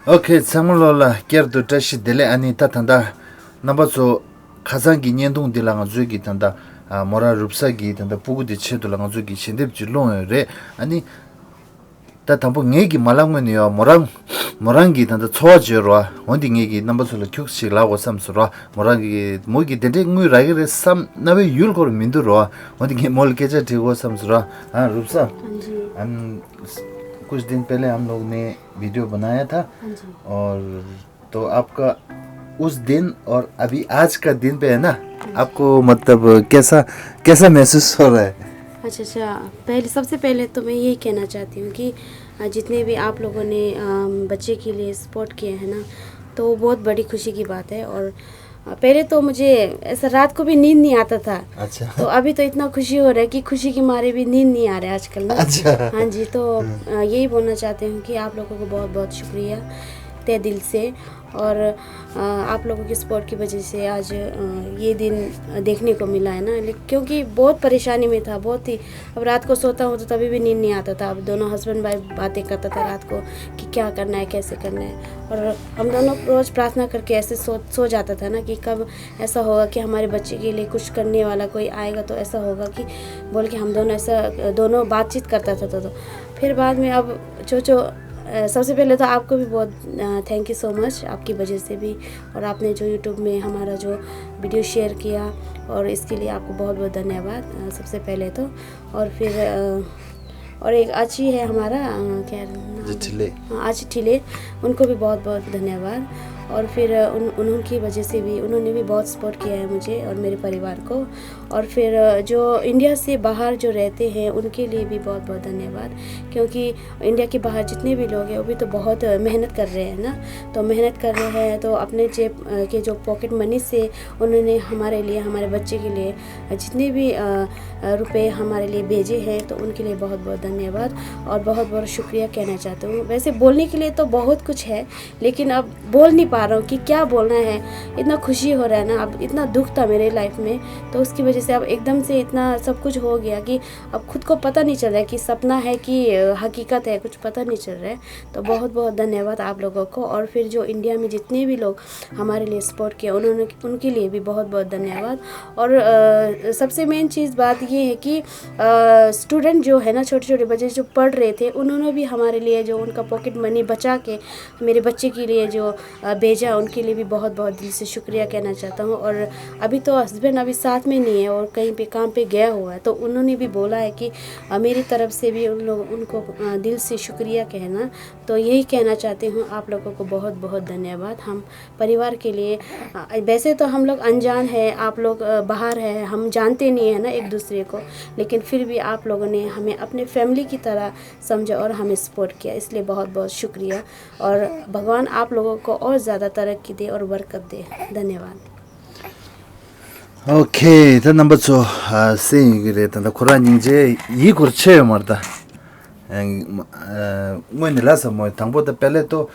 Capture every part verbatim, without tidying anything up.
ཨོ་ཁེ། ཚང་མ་ལོ་ལ་བསྐྱར་དུ་བཀྲ་ཤིས་བདེ་ལེགས། ཨ་ནི་ད་ད་ལྟ་རྣམ་པ་ཚོ་ཁ་སང་གི་བརྙན་ཐུང་འདི་ལ་ང་ཚོའི་གི་ད་ལྟ་ཨ་མོ་རང་རུབ་ས་གི་ད་ལྟ་སྤུ་གུ་དེ་ཆེད་དུ་ལ་ང་ཚོའི་གི་ཞལ་འདེབས་ཅིག་སློང་ཡོད་རེད། ཨ་ནི་ད་དང་པོ་ངེད་ཀྱི་མ་ལབ་སྔོན་ནས་ཡོད་མོ་རང་མོ་རང་གི་ད་ལྟ་འཚོ་བ་བརྗོད་རོགས། འོན་ཏེ་ངེད་ཀྱི་རྣམ་པ་ཚོ་ལ་ཁྱུག་ཅིག་ལབ་དགོས་བསམ་སོང་རོགས། མོ་རང་གི་མོ་གི་དེ་འདྲའི་དངུལ་རག་གི་རེད་བསམ་རྣ་བའི་ཡུལ་སྐོར་མི་འདུག་རོགས། འོན་ཏེ་ངས་མོ་ལ་སྐད་ཆ་དྲི་དགོས་བསམ་སོང་རོགས། ཨ་རུབ་ས། हाँ जी। हम कुछ दिन पहले हम लोग ने वीडियो बनाया था। हाँ जी। और तो आपका उस दिन और अभी आज का दिन पे है ना, आपको मतलब कैसा, कैसा महसूस हो रहा है? अच्छा अच्छा। पहले, सबसे पहले तो मैं यही कहना चाहती हूँ कि अ, जितने भी आप लोगों ने अम, बच्चे के लिए सपोर्ट किया है ना, तो वो बहुत बड़ी खुशी की बात है। और अ, पहले तो मुझे ऐसा रात को भी नींद नहीं आता था। अच्छा। तो अभी तो इतना खुशी हो रहा है कि खुशी के मारे भी नींद नहीं आ रहा है आजकल ना। अच्छा। हाँ जी। तो अ, यही बोलना चाहती हूँ कि आप लोगों को बहुत बहुत शुक्रिया, तहे दिल से। और अ, आप लोगों की सपोर्ट की वजह से आज अ, ये दिन देखने को मिला है ना। ले- क्योंकि बहुत परेशानी में था, बहुत ही। अब रात को सोता हूँ तो तभी भी नींद नहीं आता था। अब दोनों हस्बैंड वाइफ बातें करता था रात को कि क्या करना है, कैसे करना है। और हम दोनों रोज़ प्रार्थना करके ऐसे सो सो जाता था ना कि कब ऐसा होगा कि हमारे बच्चे के लिए कुछ करने वाला कोई आएगा, तो ऐसा होगा कि बोल के हम दोनों ऐसा अ, दोनों बातचीत करता था। तो, तो फिर बाद में अब जो जो अ, सबसे पहले तो आपको भी बहुत थैंक यू सो मच, आपकी वजह से भी। और आपने जो यूट्यूब में हमारा जो वीडियो शेयर किया, और इसके लिए आपको बहुत बहुत धन्यवाद अ, सबसे पहले तो। और फिर अ, और एक आची है हमारा अ, क्या नाम है? आची ठिले। हाँ, आची ठिले। उनको भी बहुत बहुत धन्यवाद। और फिर अ, उन उन्होंने की वजह से भी, उन्होंने भी बहुत सपोर्ट किया है मुझे और मेरे परिवार को। और फिर अ, जो इंडिया से बाहर जो रहते हैं, उनके लिए भी बहुत बहुत धन्यवाद। क्योंकि इंडिया के बाहर जितने भी लोग हैं, वो भी तो बहुत अ, मेहनत कर रहे हैं ना। तो मेहनत कर रहे हैं, तो अपने जेब अ, के जो पॉकेट मनी से उन्होंने हमारे लिए, हमारे बच्चे के लिए अ, जितने भी अ, अ, रुपए हमारे लिए भेजे हैं, तो उनके लिए बहुत बहुत धन्यवाद और बहुत बहुत शुक्रिया कहना चाहती हूँ। वैसे बोलने के लिए तो बहुत कुछ है, लेकिन अब बोल नहीं पा रहा हूँ कि क्या बोलना है। इतना खुशी हो रहा है ना, अब इतना दुख था मेरे लाइफ में, तो उसकी वजह से अब एकदम से इतना सब कुछ हो गया कि अब खुद को पता नहीं चल रहा है कि सपना है कि अ, हकीकत है, कुछ पता नहीं चल रहा है। तो बहुत बहुत धन्यवाद आप लोगों को। और फिर जो इंडिया में जितने भी लोग हमारे लिए सपोर्ट किया, उन्होंने, उनके लिए भी बहुत बहुत धन्यवाद। और अ, सबसे मेन चीज़ बात ये है कि स्टूडेंट जो है ना, छोटे छोटे बच्चे जो पढ़ रहे थे, उन्होंने भी हमारे लिए जो उनका पॉकेट मनी बचा के मेरे बच्चे के लिए जो अ, भेजा, उनके लिए भी बहुत बहुत दिल से शुक्रिया कहना चाहता हूँ। और अभी तो हस्बैंड अभी साथ में नहीं है और कहीं पे काम पे गया हुआ है, तो उन्होंने भी बोला है कि अ, मेरी तरफ से भी उन लोग, उनको अ, दिल से शुक्रिया कहना। तो यही कहना चाहती हूँ आप लोगों को बहुत बहुत धन्यवाद। हम परिवार के लिए अ, वैसे तो हम लोग अनजान है, आप लोग अ, बाहर है, हम जानते नहीं है ना एक दूसरे को, लेकिन फिर भी आप लोगों ने हमें अपने फैमिली की तरह समझा और हमें सपोर्ट किया, इसलिए बहुत बहुत शुक्रिया। और भगवान आप लोगों को और ज़्यादा तरक्की दे और बरकत दे। धन्यवाद। ཨོ་ཁེ། ད་རྣམ་པ་ཚོ་ཨ་གསན་ཡོད་ཀྱི་རེད། ད་ལྟ་ཁོ་རང་སྙིང་རྗེ་ཡིད་སྐྱོ་ཆེ་ཡོད་མ་རེད་ད། ཨ་སྔོན་ནས་ལབ་ས་མོ། དང་པོ་ད་पहले तो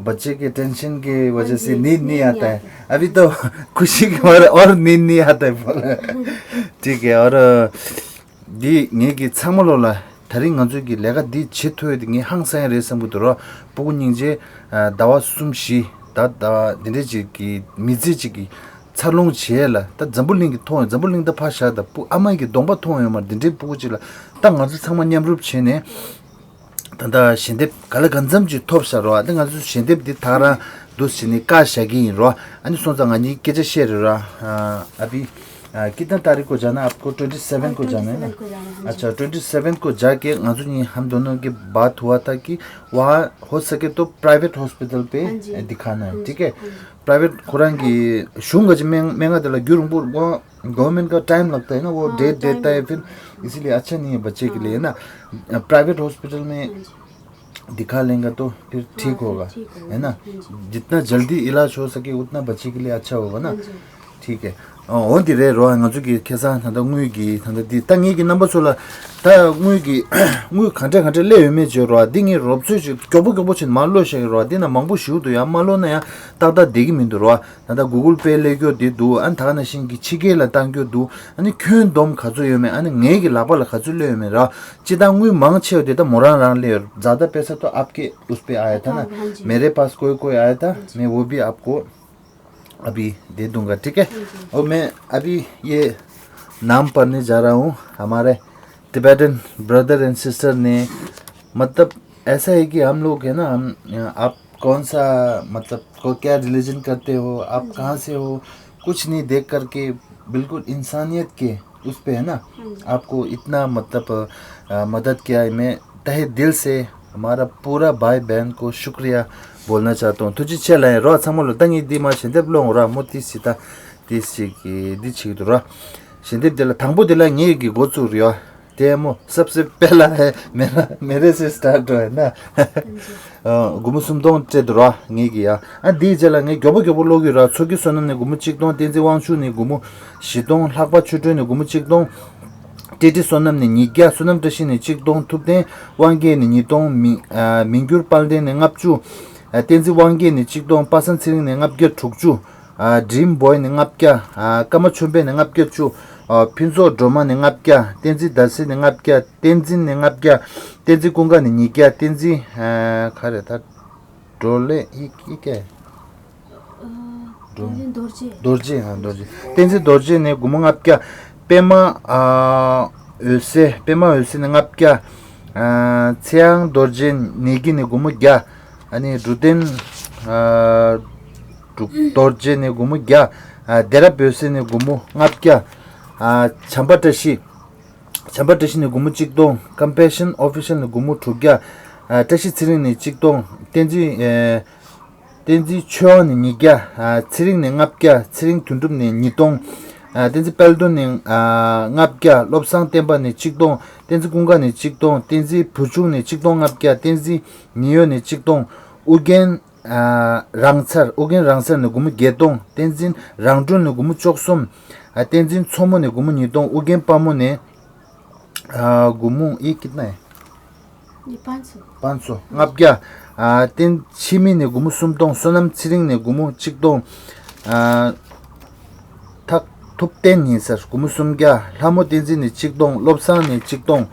बच्चे के टेंशन की वजह से नींद नहीं आता है। अभी तो खुशी के मारे और नींद नहीं आता है बोला। ठीक है। और འདི་ངེད་ཀྱི་ཚང་མ་ལོ་ལ་ད་རིང་ང་ཚོའི་གི་ལས་ཀ་འདི་བྱེད་ཐུབ་ཡོད་དེ་ངས་ཧང་སང་ཡ་རེད་བསམ་གི་འདུག་རོ། སྤུ་གུ་སྙིང་རྗེ། ཨ་ཟླ་བ་གསུམ་བཞི་ད་ད་འདི་འདྲས་ཅིག་གི་མི་ཚེ་ཅིག་གི་འཚར་ལོངས་བྱེད་ཡས་ལ་ད་འཛམ་བུ་གླིང་གི་མཐོང་ཡོད། འཛམ་བུ་གླིང་ད་ཕར་བཞག་ད་སྤུ་ཨ་མ་གི་གདོང་པ་མཐོང་ཡོད་མ་རེད། འདི་འདྲའི་སྤུ་གུ་ཅིག་ལ་ད་ང་ཚོ་ཚང་མ་མཉམ་རུབ་བྱས་ནས། ད་ལྟ་ཞལ་འདེབས་ག་ལ་གང་འཚམ་ཅིག་ཐོབ་ཤག་རོ། ཨ་ད་ང་ཚོ་ཞལ་འདེབས་འདི་ཐག་རང་འདུག་བྱས་ནས་བཀག་བཞག་གི་ཡིན་རོ། ཨ་ནི་སོང་ཙང་ང་གཉིས་སྐད་ཆ་བཤད་རེད་ར། अभी कितना तारीख को जाना आपको? ट्वेंटी सेवन को जाना है ना? ट्वेंटी सेवन को जाना है। अच्छा, ट्वेंटी सेवन को जाके ང་ཚོ་གཉིས་हम दोनों की बात हुआ था कि वहाँ हो सके तो प्राइवेट हॉस्पिटल पे दिखाना है। ठीक है। प्राइवेट ཁོ་རང་གི་གཞུང་ག་ཅི་སྨན་སྨན་ཁང་དེ་ལ་རྒྱུན་རིང་པོ་དགོས། गवर्नमेंट का टाइम लगता है ना, वो डेट देता है फिर, इसीलिए अच्छा नहीं है बच्चे के लिए, है ना। प्राइवेट हॉस्पिटल में दिखा लेंगे तो फिर ठीक होगा, है ना। जितना जल्दी इलाज हो सके उतना बच्चे के लिए अच्छा होगा ना। ठीक है। འོ་འདི་རེད་རོ། ང་ཚོ་གི་ཁ་སང་ད་ལྟ་དངུལ་གྱི་ད་ལྟ་འདི་ད་ངེད་ཀྱི་རྣམ་པ་ཚོ་ལ་ད་དངུལ་གྱི་དངུལ་ག་འདྲས་ག་འདྲས་སླེབས་ཡོད་མེད་བརྗོད་རོ། འདི་ངས་རོབ་ཚོད་ཅིག་མགྱོགས་པོ་མགྱོགས་པོ་བྱས་ནས་མར་ཀློག་བཞག་གི་རོ། འདི་ན་མང་པོ་ཞིག་འདུག་ཡང་མ་ཀློག་ན་ཡང་ཏག་ཏག་བསྡད་ཀྱི་མི་འདུག་རོ། ད་ལྟ་Google Pay་སླེབས་རྒྱུ་འདི་འདུག་ཨ་ནི་ད་ག་ནང་བཞིན་གྱི་ཕྱི་རྒྱལ་ལ་བཏང་རྒྱུ་འདུག་ཨ་ནི་ཁྱོན་བསྡོམས་ག་ཚོད་ཡོད་མེད། ཨ་ནི་ངེད་ཀྱི་ལག་པ་ལ་ག་ཚོད་སླེབས་ཡོད་མེད་རོ། སྤྱིར་བཏང་དངུལ་མང་ཆེ་བ་དེ་ད་མོ་རང་རང་སླེབས་ཡོད། ज़्यादा पैसा तो आपके उस पे आया था ना। हाँ जी। मेरे पास कोई कोई आया था, मैं वो भी आपको अभी दे दूंगा, ठीक है? हाँ जी। और मैं अभी ये नाम पढ़ने जा रहा हूँ। हमारे टिबेटन ब्रदर एंड सिस्टर ने, मतलब, ऐसा है कि हम लोग है ना, हम, आप कौन सा, मतलब, को क्या रिलीजन करते हो, आप हाँ जी। कहाँ से हो, कुछ नहीं देख करके बिल्कुल इंसानियत के उस पे है ना, हाँ जी। आपको इतना, मतलब, अ, मदद किया है। मैं तहे दिल से हमारा पूरा भाई बहन को शुक्रिया बोलना चाहता हूँ। ཐུགས་རྗེ་ཆེ་ལབ་ཡིན་རོ། ཚང་མ་ལ་ད་ངས་འདི་མར་ཞལ་འདེབས་སློང་ར་མོ། ཏིས་ཅིག་ད་ཏིས་ཅིག་གིས་འདི་བྱེད་ཀྱི་འདུག་ར། ཞལ་འདེབས་དེ་ལ་དང་པོ་དེ་ལ་ངེད་ཀྱི་འགོ་བཙུགས་རེད་ཡ། དེ་མོ་སབ་སེ་པེ་ལ་ཧེ་མེ་ར་མེ་རེ་སེ་སི་ཊར་ཊི་ཧེ་ན། སྒོར་མོ་སུམ་སྟོང་སྤྲད་འདུག་ར་ངེད་ཀྱི་ཡ། ཨ་འདིའི་རྗེས་ལ་ངས་མགྱོགས་པོ་མགྱོགས་པོ་ཀློག་གི་ར། མཚོ་སྐྱིད་བསོད་ནམས་ནས་སྒོར་མོ་གཅིག་སྟོང་། བསྟན་འཛིན་དབང་ཕྱུག་ནས་སྒོར་མོ་བཞི་སྟོང་། ལྷག་པ་ཆོས་སྒྲོན་ནས་སྒོར་མོ་གཅིག་སྟོང་། ཏྲེ་ཏྲེ་བསོད་ནམས་ནས་ཉིས་བརྒྱ། བསོད་ནམས་བཀྲ་ཤིས་ནས་གཅིག་སྟོང་། ཐུབ་བསྟན་དབང་རྒྱལ་ནས་ཉིས་སྟོང་། མི་ཨ་མི་འགྱུར་དཔལ་ལྡན་ནས་ལྔ་བཅུ། ཨ་བསྟན་འཛིན་དབང་རྒྱལ་ནས་གཅིག་སྟོང་། པ་སངས་ཚེ་རིང་ནས་ལྔ་བརྒྱ་དྲུག་ཅུ། ཨ་ཌིམ་བོའི་ནས་ལྔ་བརྒྱ། ཨ་ཀརྨ་ཆོས་འཕེལ་ནས་ལྔ་བརྒྱ་བཅུ། ཨ་ཕུན་ཚོགས་སྒྲོལ་མ་ནས་ལྔ་བརྒྱ། བསྟན་འཛིན་ཟླ་ཟེར་ནས་ལྔ་བརྒྱ། བསྟན་འཛིན་ནས་ལྔ་བརྒྱ། བསྟན་འཛིན་ཀུན་དགའ་ནས་ཉིས་བརྒྱ། བསྟན་འཛིན་ཨ་ག་རེ་ད། སྒྲོལ་ལེ་ཡི་ཡི་གེ་ཨ། རྡོ་རྗེ། རྡོ་རྗེ། ཨ་རྡོ་རྗེ། བསྟན་འཛིན་རྡོ་རྗེ་ནས་སྒོར་མོ་ལྔ་བརྒྱ། པད་མ་ཨ་འོད་ཟེར། པད་མ་འོད་ཟེར་ནས་ལྔ་བརྒྱ། ཨ་ཚེ་དབང་རྡོ་རྗེ་ནས་ཀྱི་ནས་སྒོར་མོ་བརྒྱ། ཨ་ནི་འབྲུག་ལྡན་ཨ་འབྲུག་རྡོ་རྗེ་ནས་སྒོར་མོ་བརྒྱ། ཨ་བདེ་རབ་འོད་ཟེར་ནས་སྒོར་མོ་ལྔ་བརྒྱ། ཨ་བྱམས་པ་བཀྲ་ཤིས། བྱམས་པ་བཀྲ་ཤིས་ནས་སྒོར་མོ་གཅིག་སྟོང་། ཀམ་པེ་ཤན་ཨོ་ཕི་ཤལ་ནས་སྒོར་མོ་དྲུག་བརྒྱ། ཨ་བཀྲ་ཤིས་ཚེ་རིང་ནས་གཅིག་སྟོང་། བསྟན་འཛིན་ཨེ་བསྟན་འཛིན་ཆོས་དབང་ནས་ཉིས་བརྒྱ། ཨ་ཚེ་རིང་ནས་ལྔ་བརྒྱ། ཚེ་རིང་དོན་གྲུབ་ནས་ཉིས་སྟོང་། ཨ་བསྟན་འཛིན་དཔལ་དོན་ནས་ཨ་ལྔ་བརྒྱ། བློ་བཟང་བསྟན་པ་ནས་གཅིག་སྟོང་། བསྟན་འཛིན་ཀུན་དགའ་ནས་གཅིག་སྟོང་། བསྟན་འཛིན་བུ་ཆུང་ནས་གཅིག་སྟོང་ལྔ་བརྒྱ། བསྟན་འཛིན་ཉི་འོད་ནས་གཅིག་སྟོང་། ཨུ་རྒྱན་ཨ་རང་ཚར། ཨུ་རྒྱན་རང་ཚར་ནས་སྒོར་མོ་བརྒྱད་སྟོང་། བསྟན་འཛིན་རང་གྲོལ་ནས་སྒོར་མོ་བཅུ་གསུམ། ཨ་བསྟན་འཛིན་མཚོ་མོ་ནས་སྒོར་མོ་ཉིས་སྟོང་། ཨུ་རྒྱན་དཔའ་མོ་ནས་ཨ་སྒོར་མོ་ཨི་ཀིཏ་ན་ཡ། ནི་པན་སོ། པན་སོ་ལྔ་བརྒྱ། ཨ་བསྟན་འཆི་མེད་ནས་སྒོར་མོ་སུམ་སྟོང་། བསོད་ནམས་ཚེ་རིང་ནས་སྒོར་མོ་གཅིག་སྟོང་། ཨ་ཐག་ཐུབ་བསྟན་ཡིན་ཟེར་སྒོར་མོ་སུམ་བརྒྱ། ལྷ་མོ་བསྟན་འཛིན་ནས་གཅིག་སྟོང་། བློ་བཟང་ནས་གཅིག་སྟོང་།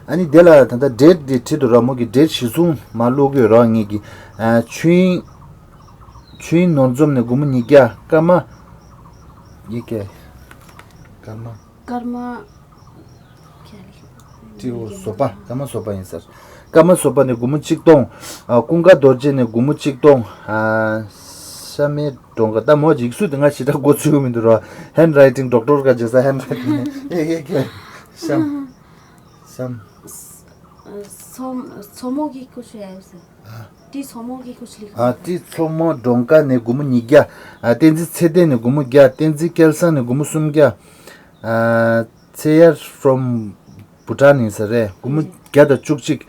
ཨ་ནི་དེ་ལ་ད་ལྟ་ཌེ་ཊི་འདི་བྲིས་འདུག་ར། མོ་གི་ཌེ་ཊི་གཞིར་བཟུང་མ་ཀློག་གི་ཡོད་ར། ངེད་ཀྱི་ཨ་ཆོས་དབྱིངས། ཆོས་དབྱིངས་ནོར་འཛོམས་ནས་སྒོར་མོ་ཉིས་བརྒྱ། ཀརྨ་ཡི་གེ་ཀརྨ། ཀརྨ། ཀྲི་འོ་བཟོ་པ། ཀརྨ་བཟོ་པ་ཡིན་ཟེར། ཀརྨ་བཟོ་པ་ནས་སྒོར་མོ་གཅིག་སྟོང་། ཨ་ཀུན་དགའ་རྡོ་རྗེ་ནས་སྒོར་མོ་གཅིག་སྟོང་། ཨ་ཤ་མེད་སྒྲོལ་དཀར། ད་མོ་ཡིག་གཟུགས་དེ་ང་ཞེ་དྲག་མགོ་ཚོས་མི་འདུག་ར། ཧེན་རའི་ཊིང་ཌོག་ཊར་ག་བྱེད་ས་ཧེན་རའི་ཊིང་ཡེ་ཡེ་ཀེ་ཤམ་ཤམ། མཚོ་མཚོ་མོ་གི་སྐུ་ཆུ་ཡ་ཡོད་ཟེར། ཏི་མཚོ་མོ་གི་སྐུ་ཆུ་ལི། ཨ་ཏི་མཚོ་མོ་སྒྲོལ་དཀར་ནས་སྒོར་མོ་ཉིས་བརྒྱ། ཨ་བསྟན་འཛིན་ཚེ་བརྟན་ནས་སྒོར་མོ་བརྒྱ། བསྟན་འཛིན་སྐལ་བཟང་ནས་སྒོར་མོ་སུམ་བརྒྱ། ཨ་ཚེ་ཡར་ཕོ་རོམ་བྷུ་ཊཱན་ཡིན་ས་རེད། སྒོར་མོ་བརྒྱ་དང་བཅུ་གཅིག།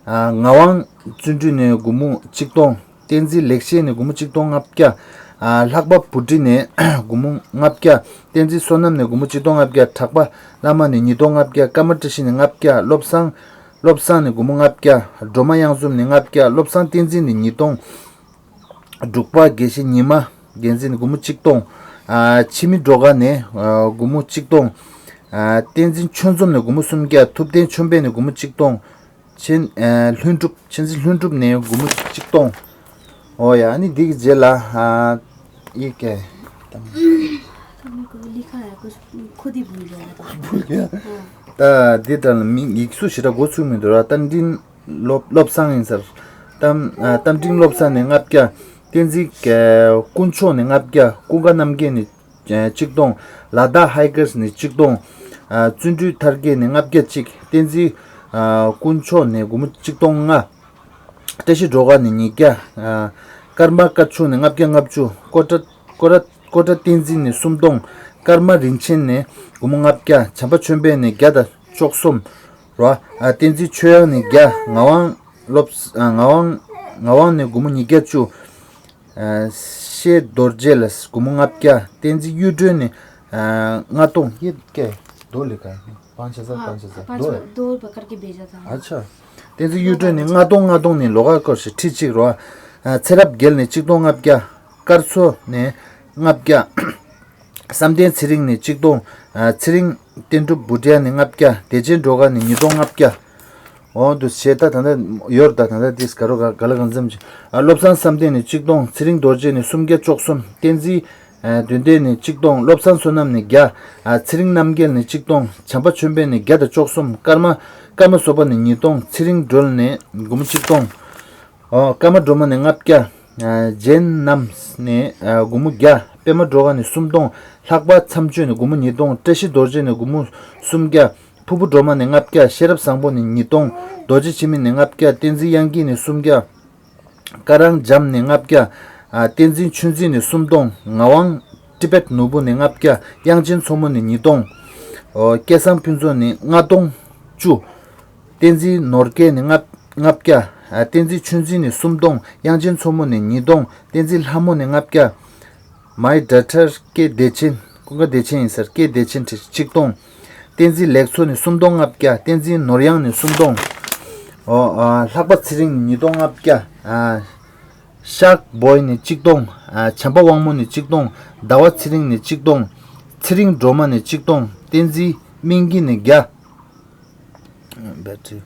ཨ་ངག་དབང་བརྩོན་འགྲུས་ནས་སྒོར་མོ་གཅིག་སྟོང་། བསྟན་འཛིན་ལེགས་བཤད་ནས་སྒོར་མོ་གཅིག་སྟོང་ལྔ་བརྒྱ། ཨ་ལྷག་པ་བུ་ཁྲིད་ནས་སྒོར་མོ་ལྔ་བརྒྱ། བསྟན་འཛིན་བསོད་ནམས་ནས་སྒོར་མོ་གཅིག་སྟོང་ལྔ་བརྒྱ། གྲགས་པ་བླ་མ་ནས་ཉིས་སྟོང་ལྔ་བརྒྱ། ཀརྨ་བཀྲ་ཤིས་ནས་ལྔ་བརྒྱ། བློ་བཟང་བློ་བཟང་ནས་སྒོར་མོ་ལྔ་བརྒྱ། སྒྲོལ་མ་གཡང་འཛོམས་ནས་ལྔ་བརྒྱ། བློ་བཟང་བསྟན་འཛིན་ནས་ཉིས་སྟོང་། འབྲུག་པ་དགེ་བཤེས་ཉི་མ་འགན་འཛིན་ནས་སྒོར་མོ་གཅིག་སྟོང་། ཨ་འཆི་མེད་སྒྲོལ་དཀར་ནས་ཨ་སྒོར་མོ་གཅིག་སྟོང་། ཨ་བསྟན་འཛིན་ཆོས་འཛོམས་ནས་སྒོར་མོ་སུམ་བརྒྱ། ཐུབ་བསྟན་ཆོས་འཕེལ་ནས་སྒོར་མོ་གཅིག་སྟོང་། ཆེན་ཨ་ལྷུན་གྲུབ། ཆེན་འཛིན་ལྷུན་གྲུབ་ནས་སྒོར་མོ་གཅིག་སྟོང་། ཨོ་ཡ། ཨ་ནི་འདི་གི་རྗེས་ལ་ཨ་ཡི་གེ་ད་འདི་ལྟར་མི་ཡིག་གཟུགས་ཞེ་དྲག་མགོ་ཚོས་མི་འདུག་ར། རྟ་མགྲིན་བློ་བློ་བཟང་ཡིན་ཟེར། རྟ་རྟ་མགྲིན་བློ་བཟང་ནས་ལྔ་བརྒྱ། བསྟན་འཛིན་དཀོན་མཆོག་ནས་ལྔ་བརྒྱ། ཀུན་དགའ་རྣམ་རྒྱལ་ནས་གཅིག་སྟོང་། ལ་དྭགས་ཧའི་ཀར་ནས་གཅིག་སྟོང་། བརྩོན་འགྲུས་མཐར་དགེ་ནས་ལྔ་བརྒྱ་གཅིག། བསྟན་འཛིན་དཀོན་མཆོག་ནས་སྒོར་མོ་གཅིག་སྟོང་ལྔ། བཀྲ་ཤིས་སྒྲོལ་དཀར་ནས་ཉིས་བརྒྱ། ཀརྨ་དཀར་ཕྱུག་ནས་ལྔ་བརྒྱ་ལྔ་བཅུ། ཀོ་ཊ་ཀོ་ཊ་ཀོ་ཊ་བསྟན་འཛིན་ནས་སུམ་སྟོང་། ཀརྨ་རིན་ཆེན་ནས་སྒོར་མོ་ལྔ་བརྒྱ། བྱམས་པ་ཆོས་འཕེལ་ནས་བརྒྱ་དང་བཅུ་གསུམ། ར། ཨ་བསྟན་འཛིན་ཆོས་དབྱངས་ནས་བརྒྱ། ངག་དབང་སློབ་ཨ་ངག་དབང་ངག་དབང་ནས་སྒོར་མོ་ཉིས་བརྒྱ་བཅུ། ཨ་ཤེས་རྡོ་རྗེ་ལ་སྒོར་མོ་ལྔ་བརྒྱ། བསྟན་འཛིན་གཡུ་སྒྲོན་ནས་ ལྔ་སྟོང་ཡིད་ཀྱི་རྡོ་ལི་ག་པང་ཆ་ས་པང་ཆ་ས་རྡོ། རྡོ་བ་ཀར་གྱི་བེ་ཇ་དང་། ཨ་ཆ། བསྟན་འཛིན་གཡུ་སྒྲོན་ནི་ལྔ་སྟོང་ལྔ་སྟོང་ནི་ལོ་ག་སྐོར་ཞིག་ཁྲི་གཅིག་རོ། ཚེ་རབས་རྒྱལ་ནི་གཅིག་སྟོང་ལྔ་བརྒྱ། སྐར་མཚོ་ནི་ལྔ་བརྒྱ། བསམ་གཏན་ཚེ་རིང་ནི་གཅིག་སྟོང་། ཚེ་རིང་བསྟན་གྲུབ་བུ་ཏྲ་ནི་ལྔ་བརྒྱ། བདེ་ཆེན་སྒྲོལ་དཀར་ནི་ཉིས་སྟོང་ལྔ་བརྒྱ། འོ་འདུག་བྱས་ད་ད་ལྟ་ཡོད་ད་ད་ལྟ་དེས་ག་རོ་ག་ག་ལ་གང་འཚམ་ཅིག་བློ་བཟང་བསམ་གཏན་ནི་གཅིག་སྟོང་། ཚེ་རིང་རྡོ་རྗེ་ནི་སུམ་བརྒྱ་བཅུ་གསུམ། བསྟན་འཛིན་བདུན་ལྡན་ནི་གཅིག་སྟོང་། བློ་བཟང་བསོད་ནམས་ནི་བརྒྱ། ཚེ་རིང་རྣམ་རྒྱལ་ནི་གཅིག་སྟོང་། བྱམས་པ་ཆོས་འཕེལ་ནི་བརྒྱ་དང་བཅུ་གསུམ། ཀརྨ་ཀརྨ་བཟོད་པ་ནི་ཉིས་སྟོང་། ཚེ་རིང་སྒྲོལ་ནི་སྒོར་མོ་གཅིག་སྟོང་། ཨོ། ཀརྨ་སྒྲོལ་མ་ནི་ལྔ་བརྒྱ། རྗེ་རྣམས་ནི་སྒོར་མོ་བརྒྱ། པདྨ་སྒྲོལ་དཀར་ནི་སུམ་སྟོང་། ལྷག་པ་མཚམས་གཅོད་ནི་སྒོར་མོ་ཉིས་སྟོང་། བཀྲ་ཤིས་རྡོ་རྗེ་ནི་སྒོར་མོ་སུམ་བརྒྱ། ཕུར་བུ་སྒྲོལ་མ་ནི་ལྔ་བརྒྱ། ཤེས་རབ་བཟང་པོ་ནི་ཉིས་སྟོང་། རྡོ་རྗེ་འཆི་མེད་ནི་ལྔ་བརྒྱ། བསྟན་འཛིན་དབྱངས་སྐྱིད་ནི་སུམ་བརྒྱ། ཀ་རང་འཇམ་ནི་ལྔ་བརྒྱ། བསྟན་འཛིན་ཆོས་འཛིན་ནི་སུམ་སྟོང་། ངག་དབང་ཊི་བེཊ་ནོར་བུ་ནི་ལྔ་བརྒྱ། དབྱངས་ཅན་མཚོ་མོ་ནི་ཉིས་སྟོང་། སྐལ་བཟང་ཕུན་ཚོགས་ནི་ལྔ་སྟོང་བཅུ། བསྟན་འཛིན་ནོར་རྒྱས་ནི་ལྔ་ལྔ་བརྒྱ། ཨ། བསྟན་འཛིན་ཆོས་འཛིན་ནི་སུམ་སྟོང་། དབྱངས་ཅན་མཚོ་མོ་ནི་ཉིས་སྟོང་། བསྟན་འཛིན་ལྷ་མོ་ནི་ལྔ་བརྒྱ། མའི་ཌ་ཊར་སྐེ་བདེ་ཆེན། ཀུན་དགའ་བདེ་ཆེན་ཡིན་ཟེར། སྐེ་བདེ་ཆེན་ཁྲི་ཆིག་སྟོང་། བསྟན་འཛིན་ལེགས་མཚོ་ནི་སུམ་སྟོང་ལྔ་བརྒྱ། བསྟན་འཛིན་ནོར་གཡང་ནི་སུམ་སྟོང་། ཨོ། ཨ། ལྷག་པ་ཚེ་རིང་ནི་ཉིས་སྟོང་ལྔ་བརྒྱ། ཨ། ཤག་བོའི་ནི་ཆིག་སྟོང་། ཨ། བྱམས་པ་དབང་མོ་ནི་ཆིག་སྟོང་། ཟླ་བ་ཚེ་རིང་ནི་ཆིག་སྟོང་། ཚེ་རིང་སྒྲོལ་མ་ནི་ཆིག་སྟོང་། བསྟན་འཛིན་སྨིན་གྱི་ནི་བརྒྱ། བསྟན་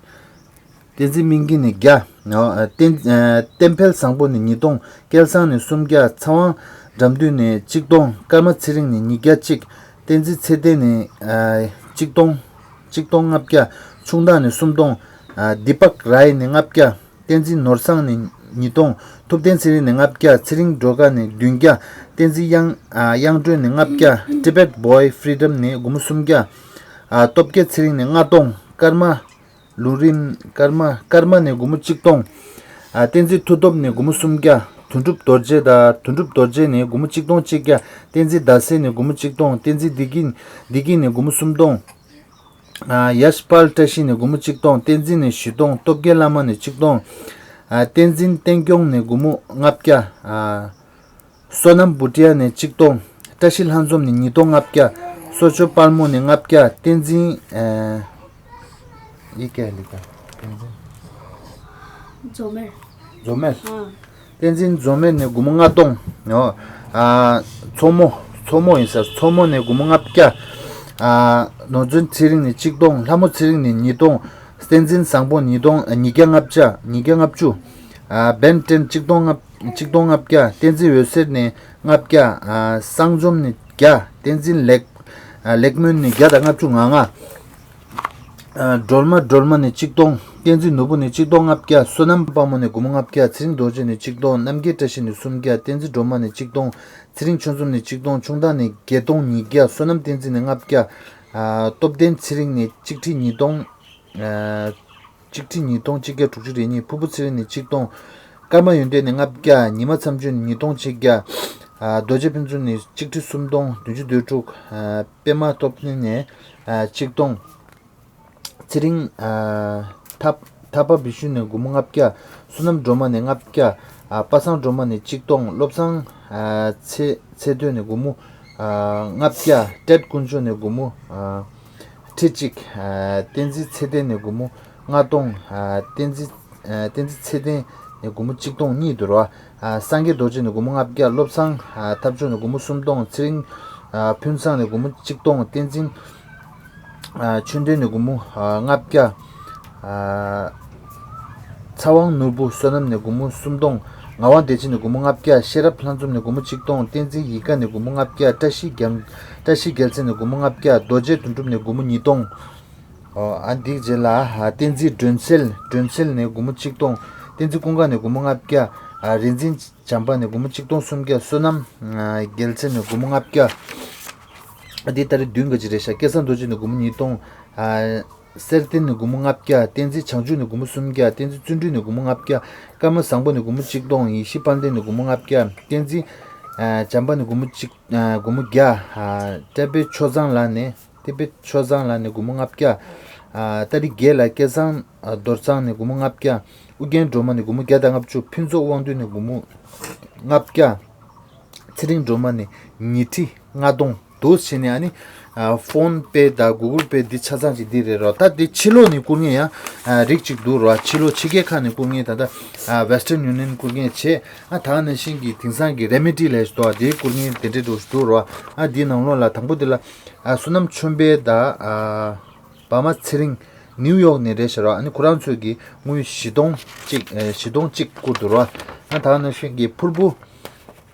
འཛིན་སྨིན་གྱི་ནི་བརྒྱ། ཨོ། ཨ། བསྟན་ཨ། བསྟན་འཕེལ་བཟང་པོ་ནི་ཉིས་སྟོང་། སྐལ་བཟང་ནི་སུམ་བརྒྱ། ཚེ་དབང་དགྲ་འདུལ་ནི་ཆིག་སྟོང་། ཀརྨ་ཚེ་རིང་ནི་ཉིས་བརྒྱ་གཅིག། བསྟན་འཛིན་ཚེ་བརྟན་ནི་ཨ། ཆིག་སྟོང་། ཆིག་སྟོང་ལྔ་བརྒྱ། ཆུང་བདག་ནི་སུམ་སྟོང་། ཨ། དི་པག་རའི་ནི་ལྔ་བརྒྱ། བསྟན་འཛིན་ནོར་བཟང་ནི་ཉིས་སྟོང་། ཐུབ་བསྟན་ཚེ་རིང་ནི་ལྔ་བརྒྱ། ཚེ་རིང་སྒྲོལ་དཀར་ནི་བདུན་བརྒྱ། བསྟན་འཛིན་དབྱངས་ཨ། དབྱངས་སྒྲོན་ནི་ལྔ་བརྒྱ། ཊི་བེཊ་བོའི་ཕི་རི་ཌམ་ནི་སྒོར་མོ་སུམ་བརྒྱ། ཨ། སྟོབས་རྒྱལ་ཚེ་རིང་ནི་ལྔ་སྟོང་། ཀརྨ་ལུང་རིང་། ཀརྨ་ཀརྨ་ནི་སྒོར་མོ་གཅིག་སྟོང་། ཨ། བསྟན་འཛིན་མཐུ་སྟོབས་ནི་སྒོར་མོ་སུམ་བརྒྱ། དོན་གྲུབ་རྡོ་རྗེ་དང་། དོན་གྲུབ་རྡོ་རྗེ་ནི་སྒོར་མོ་གཅིག་སྟོང་གཅིག་བརྒྱ། བསྟན་འཛིན་ཟླ་ཟེར་ནི་སྒོར་མོ་གཅིག་སྟོང་། བསྟན་འཛིན་བདེ་སྐྱིད་བདེ་སྐྱིད་ནི་སྒོར་མོ་སུམ་སྟོང་། ཨ། ཡཤ་པཱལ་བཀྲ་ཤིས་ནི་སྒོར་མོ་གཅིག་སྟོང་། བསྟན་འཛིན་ནི་བཞི་སྟོང་། སྟོབས་རྒྱལ་བླ་མ་ནི་གཅིག་སྟོང་། ཨ། བསྟན་འཛིན་བསྟན་སྐྱོང་ནི་སྒོར་མོ་ལྔ་བརྒྱ། ཨ། བསོད་ནམས་བུ་ཏྲ་ནི་གཅིག་སྟོང་། བཀྲ་ཤིས་ལྷ་འཛོམས་ནི་ཉིས་སྟོང་ལྔ་བརྒྱ། སོ་ཅོ་དཔལ་མོ་ནི་ལྔ་བརྒྱ། བསྟན་འཛིན། ཨ། ཡི་གེ་ལི་ག་བསྟན་འཛིན། འཛོ་མེར། འཛོ་མེར། ཨ། བསྟན་འཛིན་འཛོ་མེར་ནི་སྒོར་མོ་ལྔ་སྟོང་། ཨོ། ཨ། མཚོ་མོ། མཚོ་མོ་ཡིན་ས། མཚོ་མོ་ནི་སྒོར་མོ་ལྔ་བརྒྱ། ཨ། ནོར་འཛིན་ཚེ་རིང་ནི་གཅིག་སྟོང་། ལྷ་མོ་ཚེ་རིང་ནི་ཉིས་སྟོང་། བསྟན་འཛིན་བཟང་པོ་ཉིས་སྟོང་། ཨ། ཉིས་བརྒྱ་ལྔ་བརྒྱ། ཉིས་བརྒྱ་ལྔ་བཅུ། ཨ། བན་ཊེན་གཅིག་སྟོང་ལྔ། གཅིག་སྟོང་ལྔ་བརྒྱ། བསྟན་འཛིན་འོད་ཟེར་ནི་ལྔ་བརྒྱ། ཨ། གསང་འཛོམས་ནི་བརྒྱ། བསྟན་འཛིན་ལེགས། ཨ། ལེགས་སྨོན་ནི་བརྒྱ་དང་ལྔ་བཅུ་ང་ལྔ། ཨ། སྒྲོལ་མ་སྒྲོལ་མ་ནི་གཅིག་སྟོང་། བསྟན་འཛིན་ནོར་བུ་ནི་གཅིག་སྟོང་ལྔ་བརྒྱ། བསོད་ནམས་དཔལ་མོ་ནི་སྒོར་མོ་ལྔ་བརྒྱ། ཚེ་རིང་རྡོ་རྗེ་ནི་གཅིག་སྟོང་། རྣམ་རྒྱལ་བཀྲ་ཤིས་ནི་སུམ་བརྒྱ། བསྟན་འཛིན་སྒྲོལ་མ་ནི་གཅིག་སྟོང་། ཚེ་རིང་ཆོས་འཛོམས་ནི་གཅིག་སྟོང་། ཆུང་བདག་ནི་བརྒྱད་སྟོང་ཉིས་བརྒྱ། བསོད་ནམས་བསྟན་འཛིན་ནི་ལྔ་བརྒྱ། ཨ། སྟོབས་ལྡན་ཚེ་རིང་ནི་གཅིག་ཁྲི་ཉིས་སྟོང་། ཨ། གཅིག་ཁྲི་ཉིས་སྟོང་གཅིག་བརྒྱ་དྲུག་ཅུ་རེ་གཉིས། ཕུར་བུ་ཚེ་རིང་ནི་གཅིག་སྟོང་། ཀརྨ་ཡོན་ཏན་ནི་ལྔ་བརྒྱ། ཉི་མ་མཚམས་གཅོད་ནི་ཉིས་སྟོང་ཆིག་བརྒྱ། ཨ། རྡོ་རྗེ་ཕུན་ཚོགས་ནི་གཅིག་ཁྲི་སུམ་སྟོང་བདུན་ཅུ་དོན་དྲུག། ཨ། པདྨ་སྟོབས་ལྡན་ནི། ཨ། གཅིག་སྟོང་། ཚེ་རིང་། ཨ། ཐབ་ཐབ་པ་བི་ཤུ་ནི་སྒོར་མོ་ལྔ་བརྒྱ། བསོད་ནམས་སྒྲོལ་མ་ནི་ལྔ་བརྒྱ། ཨ། པ་སངས་སྒྲོལ་མ་ནི་གཅིག་སྟོང་། བློ་བཟང་། ཨ། ཚེ་ཚེ་བརྟན་ནི་སྒོར་མོ། ཨ། ལྔ་བརྒྱ། ཏྲེད་དཀོན་མཆོག་ནི་སྒོར་མོ། ཨ། ཁྲི་གཅིག། ཨ། བསྟན་འཛིན་ཚེ་བརྟན་ནི་སྒོར་མོ་ལྔ་སྟོང་། ཨ། བསྟན་འཛིན། ཨ། བསྟན་འཛིན་ཚེ་བརྟན་ནི་སྒོར་མོ་གཅིག་སྟོང་གཉིས་འདུག་རོ། ཨ། སངས་རྒྱས་རྡོ་རྗེ་ནི་སྒོར་མོ་ལྔ་བརྒྱ། བློ་བཟང་། ཨ། ཐབས་མཆོག་ནི་སྒོར་མོ་སུམ་སྟོང་། ཚེ་རིང་། ཨ། ཕུན་བཟང་ནི་སྒོར་མོ་གཅིག་སྟོང་། བསྟན་འཛིན། ཨ། ཆོས་ལྡན་ནི་སྒོར་མོ། ཨ། ལྔ་བརྒྱ། ཨ། ཚེ་དབང་ནོར་བུ་བསོད་ནམས་ནི་སྒོར་མོ་སུམ་སྟོང་། ངག་དབང་བདེ་ཆེན་ནི་སྒོར་མོ་ལྔ་བརྒྱ། ཤེས་རབ་ལྷ་འཛོམས་ནི་སྒོར་མོ་གཅིག་སྟོང་། བསྟན་འཛིན་ཡིད་དགའ་ནི་སྒོར་མོ་ལྔ་བརྒྱ། བཀྲ་ཤིས་རྒྱལ། བཀྲ་ཤིས་རྒྱལ་མཚན་ནི་སྒོར་མོ་ལྔ་བརྒྱ། རྡོ་རྗེ་དོན་གྲུབ་ནི་སྒོར་མོ་ཉིས་སྟོང་། ཨོ། ཨ། འདིའི་རྗེས་ལ། ཨ། བསྟན་འཛིན་སྒྲོན་གསལ། སྒྲོན་གསལ་ནི་སྒོར་མོ་གཅིག་སྟོང་། བསྟན་འཛིན་ཀུན་དགའ་ནི་སྒོར་མོ་ལྔ་བརྒྱ། ཨ། རིག་འཛིན་བྱམས་པ་ནི་སྒོར་མོ་གཅིག་སྟོང་སུམ་བརྒྱ། བསོད་ནམས། ཨ། རྒྱལ་མཚན་ནི་སྒོར་མོ་ལྔ་བརྒྱ། ཨ། འདི་ལྟར་བདུན་ག་ཅི་རེད་ཤག་སྐལ་བཟང་རྡོ་རྗེ་ནི་སྒོར་མོ་ཉིས་སྟོང་། ཨ། གསེར་ལྡན་ནི་སྒོར་མོ་ལྔ་བརྒྱ། བསྟན་འཛིན་བྱང་ཆུབ་ནི་སྒོར་མོ་སུམ་བརྒྱ། བསྟན་འཛིན་བརྩོན་འགྲུས་ནི་སྒོར་མོ་ལྔ་བརྒྱ། ཀརྨ་བཟང་པོ་ནི་སྒོར་མོ་གཅིག་སྟོང་། ཡེ་ཤེས་དཔལ་ལྡན་ནི་སྒོར་མོ་ལྔ་བརྒྱ། བསྟན་འཛིན། ཨ། བྱམས་པ་ནི་སྒོར་མོ་གཅིག་ཨ། སྒོར་མོ་བརྒྱ། ཨ། བཀྲ་བྷེ་ཆོས་བཟང་ལགས་ནས། བཀྲ་བྷེ་ཆོས་བཟང་ལགས་ནས་སྒོར་མོ་ལྔ་བརྒྱ། ཨ། ཏ་རིག་བརྒྱད་ལ་སྐལ་བཟང་། ཨ། རྡོར་བཟང་ནས་སྒོར་མོ་ལྔ་བརྒྱ། ཨུ་རྒྱན་སྒྲོལ་མ་ནས་སྒོར་མོ་བརྒྱ་དང་ལྔ་བཅུ། ཕུན་ཚོགས་དབང་འདུས་ནས་སྒོར་མོ་ལྔ་བརྒྱ། ཚེ་རིང་སྒྲོལ་མ་ནས་ཉིས་ཁྲི་ལྔ་སྟོང་། འདུག་བྱས་ནས་ཨ་ནི། ཕོན་པེ་དང་གུ་གུལ་པེ་འདི་ཆ་ཚང་ཅིག་འདི་རེད་རོ། ད་འདི་ཕྱི་ལོགས་ནས་བསྐུར་མཁན་ཡང་རིགས་གཅིག་འདུག་རོ། ཕྱི་ལོགས་ཕྱི་རྒྱལ་ཁག་ནས་བསྐུར་མཁན་ད་ལྟ་Western Union་བསྐུར་མཁན་བྱས། ཨ་ད་ག་ནང་བཞིན་གྱི་དེང་སང་གི་Remedy་ལས་ཞུ་དོ་འདི་བསྐུར་མཁན་དེ་འདྲས་འདྲ་བོ་ཞིག་འདུག་རོ། ཨ་འདིའི་ནང་ལོགས་ལ་དང་པོ་འདི་ལ་བསོད་ནམས་ཆོས་འཕེལ་དང་བ་མ་ཚེ་རིང་ནིའུ་ཡོག་ནས་རེད་ཤག་རོ། ཨ་ནི་ཁོ་རང་ཚོས་ཀྱི་དངུལ་བཞི་སྟོང་གཅིག་བཞི་སྟོང་གཅིག་བསྐུར་འདུག་རོ། ཨ་ད་ག་ནང་བཞིན་གྱི་ཕུར་བུ།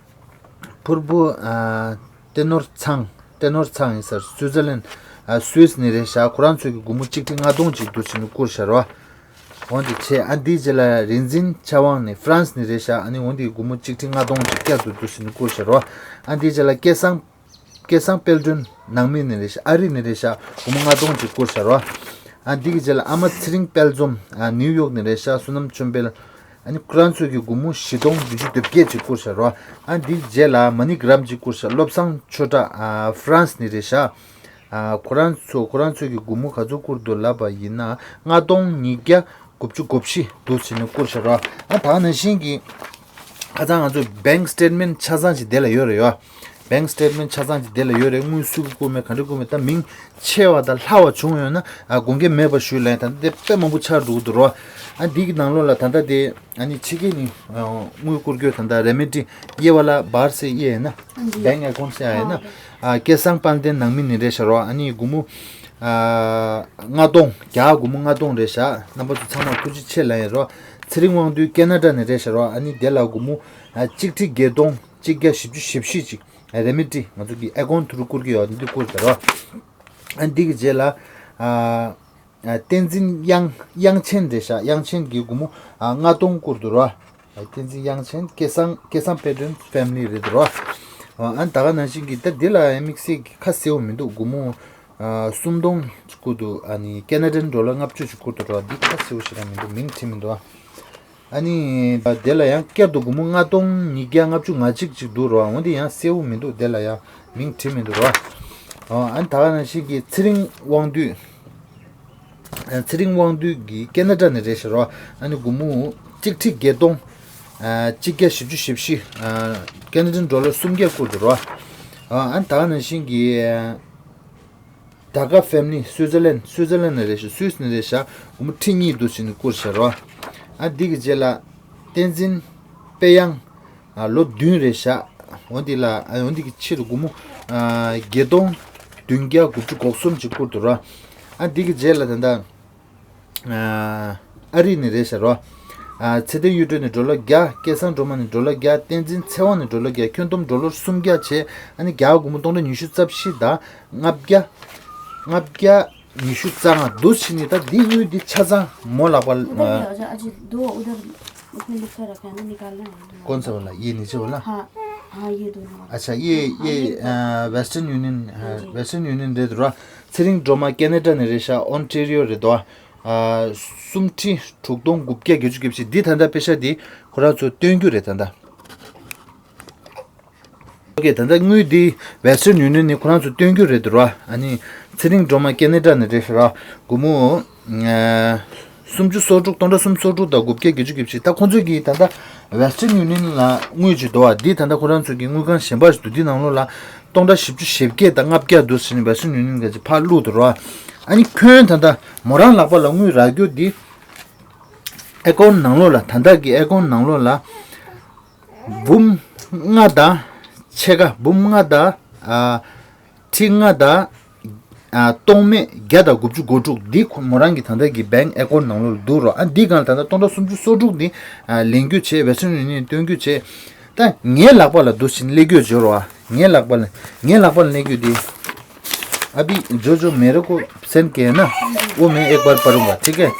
ཕུར་བུ། ཨ་ཏེ་ནོར་ཚང་། ཏེ་ནོར་ཚང་ཡིན་ས་སུའི་ཙར་ལན། ཨ་སུད་སི་ནས་རེད་ཤག་ཁོ་རང་ཚོས་ཀྱི་སྒོར་མོ་གཅིག་ཁྲི་ལྔ་སྟོང་ཅིག་འདུག་བྱས་ནས་བསྐུར་ཤག་རོ། འོན་ཏེ་ཆེ་ཨ་འདིའི་རྗེས་ལ་རིག་འཛིན་ཕྱྭ་དབང་ནས་ཧྥ་རན་སི་ནས་རེད་ཤག་ཨ་ནི་འོན་ཏེ་སྒོར་མོ་གཅིག་ཁྲི་ལྔ་སྟོང་ཅིག་བསྐྱར་དུ་འདུག་བྱས་ནས་བསྐུར་ཤག་རོ། ཨ་འདིའི་རྗེས་ལ་སྐལ་བཟང་། སྐལ་བཟང་དཔལ་སྒྲོན་ནང་མི་ནས་རེད་ཤག་ཨ་རི་ནས་རེད་ཤག་སྒོར་མོ་ལྔ་སྟོང་ཅིག་བསྐུར་ཤག་རོ། ཨ་འདི་གི་རྗེས་ལ་ཨ་མ་ཚེ་རིང་དཔལ་འཛོམས་ཨ་ནིའུ་ཡོག་ནས་རེད་ཤག་བསོད་ནམས་ཆོས་འཕེལ། ཨ་ནི་ཁོ་རང་ཚོས་ཀྱི་སྒོར་མོ་བཞི་སྟོང་བདུན་ཅུ་དོན་བརྒྱད་ཅིག་བསྐུར་ཤག་རོ། ཨ་འདིའི་རྗེས་ལ་མ་ནི་གྷི་རམ་ཅིག་བསྐུར་ཤག་བློ་བཟང་ཆོས་གྲགས་ཨ་ཧྥ་རན་སི་ནས་རེད་ཤག་ཨ་ཁོ་རང་ཚོ་ཁོ་རང་ཚོས་ཀྱི་སྒོར་མོ་ག་ཚོད་བསྐུར་འདུག་ལབ་པ་ཡིན་ན་ལྔ་སྟོང་ཉིས་བརྒྱ་དགུ་བཅུ་གོ་བཞི་འདུག་བྱས་ནས་བསྐུར་ཤག་རོ། ཨ་ད་ག་ནང་བཞིན་གྱི་ཁ་སང་ང་ཚོ་bank statement་ཆ་ཚང་ཅིག་དེ་ལ་ཡོད་རེད་ཡོ། Bank statement་ཆ་ཚང་ཅིག་དེ་ལ་ཡོད་རེད། དངུལ་སུ་གིས་བསྐུར་མེད་ག་འདྲ་བསྐུར་མེད་ད་མིང་ཆེ་བ་དང་ལྷག་པ་བྱུང་ཡོད་ན་ཨ་དགོངས་འགལ་མེད་པ་ཞུ་ལན་ད་ལྟ་དེ་དཔེ་མང་པོ་ཆགས་འགྲོ་གི་འདུག་རོ། ཨ་འདི་གི་ནང་ལོགས་ལ་ད་ལྟ་དེ་ཨ་ནི་ཕྱི་རྒྱལ་ནས་དངུལ་བསྐུར་རྒྱུ་ད་ལྟ་Remedy་དབྱེ་བ་ལ་བར་སེ་དབྱེ་ཡིན་ན་bank account་སེ་ཡ་ཡིན་ན་ཨ་སྐལ་བཟང་དཔལ་ལྡན་ནང་མི་ནས་རེད་ཤག་རོ། ཨ་ནི་སྒོར་མོ་ཨ་ལྔ་སྟོང་རྒྱ་སྒོར་མོ་ལྔ་སྟོང་རེད་ཤག་རྣམ་པ་ཚོ་ཚང་མར་ཐུགས་རྗེ་ཆེ་ལན་ཡིན་རོ། ཚེ་རིང་དབང་འདུས་ཁེ་ན་ཌ་ནས་རེད་ཤག་རོ། ཨ་ནི་དེ་ལ་སྒོར་མོ་ཨ་གཅིག་ཁྲི་བརྒྱད་སྟོང་གཅིག་བརྒྱ་བཞི་བཅུ་ཞེ་བཞི་ཅིག་Remedy་ང་ཚོ་གི་account་ཐུག་རུ་བསྐུར་གྱི་ཡོད་འདི་བསྐུར་ཟེར་རོ། ཨ་འདི་གི་རྗེས་ལ་ཨ་ཨ་བསྟན་འཛིན་དབྱངས་དབྱངས་ཆེན་རེད་ཤག་དབྱངས་ཆེན་གྱི་སྒོར་མོ་ཨ་ལྔ་སྟོང་བསྐུར་འདུག་རོ། ཨ་བསྟན་འཛིན་དབྱངས་ཆེན་སྐལ་བཟང་སྐལ་བཟང་དཔལ་སྒྲོན་family་རེད་འདུག་རོ། ཨ་ད་ག་ནང་བཞིན་གྱི་ད་འདི་ལ་དམིགས་བསལ་གྱི་ཁ་གསལ་བོ་མི་འདུག་སྒོར་མོ་ཨ་སུམ་སྟོང་བསྐུར་འདུག་ཨ་ནི་ཁེ་ན་ཌན་ཌོ་ལར་ལྔ་བཅུ་ཅིག་བསྐུར་འདུག་རོ། འདི་ཁ་གསལ་བོ་ཞིག་རང་མི་འདུག་མིང་བྲིས་མི་འདུག་ཨ་ནི་དེ་ལ་ཡང་བསྐྱར་དུ་སྒོར་མོ་ལྔ་སྟོང་ཉིས་བརྒྱ་ལྔ་བཅུ་ང་གཅིག་ཅིག་འདུག་རོ། འོན་ཏེ་ཡང་གསལ་བོ་མི་འདུག་དེ་ལ་ཡང་མིང་བྲིས་མི་འདུག་རོ། ཨ་ནི་ད་ག་ནང་བཞིན་གྱི་ཚེ་རིང་དབང་འདུས། ཚེ་རིང་དབང་འདུས་ཀྱིས་ཁེ་ན་ཌ་ནས་རེད་ཤག་རོ། ཨ་ནི་སྒོར་མོ་གཅིག་ཁྲི་བརྒྱད་སྟོང་གཅིག་བརྒྱ་བཞི་བཅུ་ཞེ་བཞི་ཁེ་ན་ཌན་ཌོ་ལར་སུམ་བརྒྱ་བསྐུར་འདུག་རོ། ཨ་ནི་ད་ག་ནང་བཞིན་གྱི་ད་ཀ་family་སུའི་ཙར་ལན་སུའི་ཙར་ལན་ནས་རེད་ཤག་སུད་སི་ནས་རེད་ཤག་སྒོར་མོ་ཁྲི་གཉིས་འདུག་བྱས་ནས་བསྐུར་ཤག་རོ། ཨ་འདི་གི་རྗེས་ལ་བསྟན་འཛིན་དཔལ་དབྱངས་ཨ་ལོ་བདུན་རེད་ཤག་འོན་ཏེ་ལ་ཨ་འོན་ཏེ་གི་ཕྱིར་སྒོར་མོ་ཨ་བརྒྱད་སྟོང་བདུན་བརྒྱ་དགུ་བཅུ་གོ་གསུམ་ཅིག་བསྐུར་འདུག་རོ། ཨ་འདི་གི་རྗེས་ལ་ད་ལྟ་ཨ་ཨ་རི་ནས་རེད་ཤག་རོ། ཨ་ཚེ་བརྟན་གཡུ་སྒྲོན་ནས་ཌོ་ལར་བརྒྱ། སྐལ་བཟང་སྒྲོལ་མ་ནས་ཌོ་ལར་བརྒྱ། བསྟན་འཛིན་ཚེ་དབང་ནས་ཌོ་ལར་བརྒྱ། ཁྱོན་བསྡོམས་ཌོ་ལར་སུམ་བརྒྱ་བྱས། ཨ་ནི་རྒྱ་སྒོར་མོ་སྟོང་ཕྲག་ཉི་ཤུ་རྩ་བཞི་དང་ལྔ་བརྒྱ་ལྔ་བརྒྱ་ཉི་ཤུ་རྩ་ལྔ་འདུག་བྱས་ནས་ད་འདི་དངུལ་འདི་ཆ་ཚང་མོ་ལག་པ་उधर ही हो जा। अजय, दो उधर उसमें लिखा रखा है ना, निकालना है तुम्हारा। कौन सा वाला? ये नीचे वाला? हाँ, हाँ, ये दोनों वाला। अच्छा, ये हाँ, ये ये अ, वेस्टर्न यूनियन, हाँ, जी। Western union རེད་འདུག་ར། ཚེ་རིང་སྒྲོལ་མ་ཁེ་ན་ཌ་ནས་རེད་ཤག་ཨོན་ཊེ་རི་ཡོ་རེད་འདུག་ཨ། སུམ་ཁྲི་དྲུག་སྟོང་དགུ་བརྒྱ་བརྒྱད་ཅུ་གྱ་བཞི་འདི་ད་ལྟ་པེ་ཤ་འདི་ཁོ་རང་ཚོ་སྟོན་རྒྱུ་རེད་ད་ལྟ། ཨོ་ཀེ། ད་ལྟ་དངུལ་འདི་Western Union་ནས་ཁོ་རང་ཚོ་སྟོན་རྒྱུ་རེད་འདུག་ར། ཨ་ནི་ཚེ་རིང་སྒྲོལ་མ་ཁེ་ན་ཌ་ནས་རེད་ཤག་ར། སྒོར་མོ་ཨ་སུམ་ཅུ་སོ་དྲུག་སྟོང་ཕྲག་སུམ་ཅུ་སོ་དྲུག་དང་དགུ་བརྒྱ་བརྒྱད་ཅུ་གྱ་བཞི། ད་ཁོ་ཚོས་ཀྱིས་ད་ལྟ་Western Union་ལ་དངུལ་ཅིག་འདུག་བ། འདི་ད་ལྟ་ཁོ་རང་ཚོས་ཀྱི་དངུལ་ཁང་གཞན་པ་ཞིག་འདུག་འདི་ནང་ལོགས་ལ་སྟོང་ཕྲག་བཞི་བཅུ་ཞེ་བརྒྱད་དང་ལྔ་བརྒྱ་འདུག་ཟེར་ནས་Western Union་ག་ཅིག་ཕར་བླུགས་འདུག་ར། ཨ་ནི་ཁྱོན་ད་ལྟ་མོ་རང་ལག་པ་ལ་དངུལ་རག་རྒྱུ་འདི་ཨེ་ཀོན་ནང་ལོགས་ལ་ད་ལྟ་གི་ཨེ་ཀོན་ནང་ལོགས་ལ་འབུམ་ལྔ་དང་ཕྱེད་ཀ། འབུམ་ལྔ་དང་ཨ་ཁྲི་ལྔ་དང་ཨ་སྟོང་མེད་བརྒྱ་དང་དགུ་བཅུ་གོ་དྲུག་འདི་ཁོ་མོ་རང་གི་ད་ལྟ་གི་bank account་ནང་ལོགས་ལ་འདུག་རོ། ཨ་འདི་སྒང་ལ་ད་ལྟ་སྟོང་ཕྲག་སུམ་ཅུ་སོ་དྲུག་འདི་ཨ་ལེན་རྒྱུ་བྱས། Western Union་སྟོན་རྒྱུ་བྱས། ད་ངའི་ལག་པ་ལ་འདུག་བཞིན་སླེབས་རྒྱུ་བྱོས་རོ། ཨ་ངའི་ལག་པ་ལ་ངའི་ལག་པ་ལ་སླེབས་རྒྱུ་འདི། अभी जो जो मेरे को सेंड किया ना, वो मैं एक बार पढ़ूंगा, ठीक है?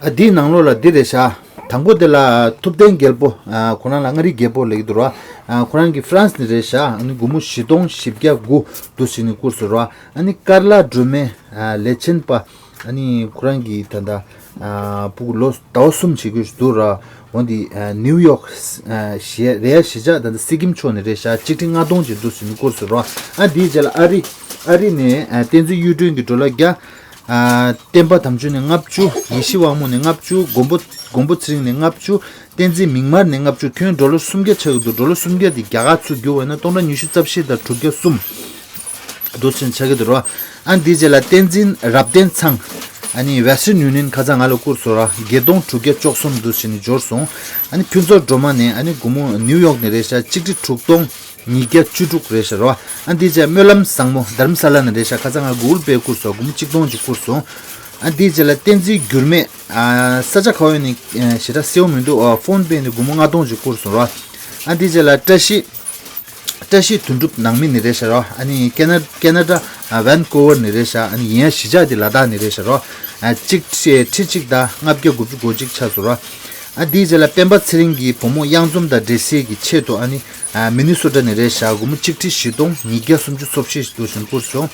ཨ་འདིའི་ནང་ལོགས་ལ་འདི་རེད་ཤག་དང་པོ་དེ་ལ་ཐུབ་བསྟན་རྒྱལ་པོ། ཨ་ཁོ་རང་ལ་མངའ་རིས་རྒྱལ་པོ་ལབ་ཀྱི་འདུག་ར། ཨ་ཁོ་རང་གི་ཧྥ་རན་སི་ནས་རེད་ཤག་ཨ་ནི་སྒོར་མོ་བཞི་སྟོང་བཞི་བརྒྱ་དགུ་འདུག་བྱས་ནས་བསྐུར་སོང་ར། ཨ་ནི་ཀར་ལ་སྒྲོལ་མའི་ཨ་ལས་ཆེན་པ། ཨ་ནི་ཁོ་རང་གི་ད་ལྟ་ཨ་སྤུ་གུ་ལོ་ཟླ་བ་གསུམ་བྱེད་རྒྱུ་ཞིག་འདུག་ར། འོན་ཏེ་ཨ་ནིའུ་ཡོག་ཨ་གཞིས་རེད་ཡ། གཞིས་ཆགས་ད་ལྟ་སི་ཀིམ་ཕྱོགས་ནས་རེད་ཤག་གཅིག་ཁྲི་ལྔ་སྟོང་ཅིག་འདུག་བྱས་ནས་བསྐུར་སོང་ར། ཨ་འདིའི་རྗེས་ལ་ཨ་རི་ཨ་རི་ནས་ཨ་བསྟན་འཛིན་གཡུ་སྒྲོན་གྱི་ཌོ་ལར་བརྒྱ། ཨ། བསྟན་པ་དམ་ཆོས་ནས་ལྔ་བཅུ། ཡེ་ཤེས་དབང་མོ་ནས་ལྔ་བཅུ། མགོན་པོ་མགོན་པོ་ཚེ་རིང་ནས་ལྔ་བཅུ། བསྟན་འཛིན་མིག་དམར་ནས་ལྔ་བཅུ། ཁྱོན་ཌོ་ལར་སུམ་བརྒྱ་ཆགས་ཀྱི་འདུག་ཌོ་ལར་སུམ་བརྒྱ་དེ་རྒྱ་གར་ཚུར་བསྒྱུར་བ་ཡིན་ན་སྟོང་ཕྲག་ཉི་ཤུ་རྩ་བཞི་དང་དྲུག་བརྒྱ་གསུམ། འདུག་སེ་ཆགས་ཀྱི་འདུག་རོ། ཨ་འདིའི་རྗེས་ལ་བསྟན་འཛིན་རབ་བརྟན་ཚང་། ཨ་ནི་Western Union ཁ་སང་ང་ལ་བསྐུར་སོང་རོ། བརྒྱད་སྟོང་དྲུག་བརྒྱ་བཅུ་གསུམ་འདུག་སེ་ནི་འབྱོར་སོང་། ཨ་ནི་ཕུན་ཚོགས་སྒྲོལ་མ་ནས་ཨ་ནི་སྒོར་མོ་ནིའུ་ཡོག་ནས་རེད་ཤག་གཅིག་ཁྲི་དྲུག་སྟོང་ཉིས་བརྒྱ་བཅུ་དྲུག་རེད་ཤག་རོ། ཨ་འདིའི་རྗེས་སྨོན་ལམ་བཟང་མོ་དྷ་རམ་ས་ལ་ནས་རེད་ཤག་ཁ་སང་ང་Google Pay བསྐུར་སོང་། སྒོར་མོ་གཅིག་སྟོང་ཅིག་བསྐུར་སོང་། ཨ་འདིའི་རྗེས་ལ་བསྟན་འཛིན་འགྱུར་མེད། ཨ་ས་ཆ་ག་བ་ནས་ཞེ་དྲག་གསལ་བོ་མི་འདུག་ཨ་ཕོན་པེ་ནས་སྒོར་མོ་ལྔ་སྟོང་ཅིག་བསྐུར་སོང་རོ། ཨ་འདིའི་རྗེས་ལ་བཀྲ་ཤིས། བཀྲ་ཤིས་དོན་གྲུབ་ནང་མི་ནས་རེད་ཤག་རོ། ཨ་ནི་ཀེ་ན་ཀེ་ན་ཌ། ཨ་ཝན་ཀོ་ཝར་ནས་རེད་ཤག་ཨ་ནི་ཡིན་ཡ་གཞིས་ཆགས་དེ་ལ་དྭགས་ནས་རེད་ཤག་རོ། ཨ་གཅིག་ཁྲི་ཁྲི་གཅིག་དང་ལྔ་བརྒྱ་དགུ་བཅུ་གོ་གཅིག་ཆགས་སོང་རོ། ཨ་འདིའི་རྗེས་ལ་སྤེན་པ་ཚེ་རིང་གི་བུ་མོ་གཡང་འཛོམས་དང་འབྲེལ་སྲིད་ཀྱི་ཆེད་དུ་ཨ་ནི་ཨ་མི་ནི་སོ་ཊ་ནས་རེད་ཤག་སྒོར་མོ་གཅིག་ཁྲི་བཞི་སྟོང་ཉིས་བརྒྱ་སུམ་ཅུ་སོ་བཞི་འདུག་སེ་བསྐུར་སོང་།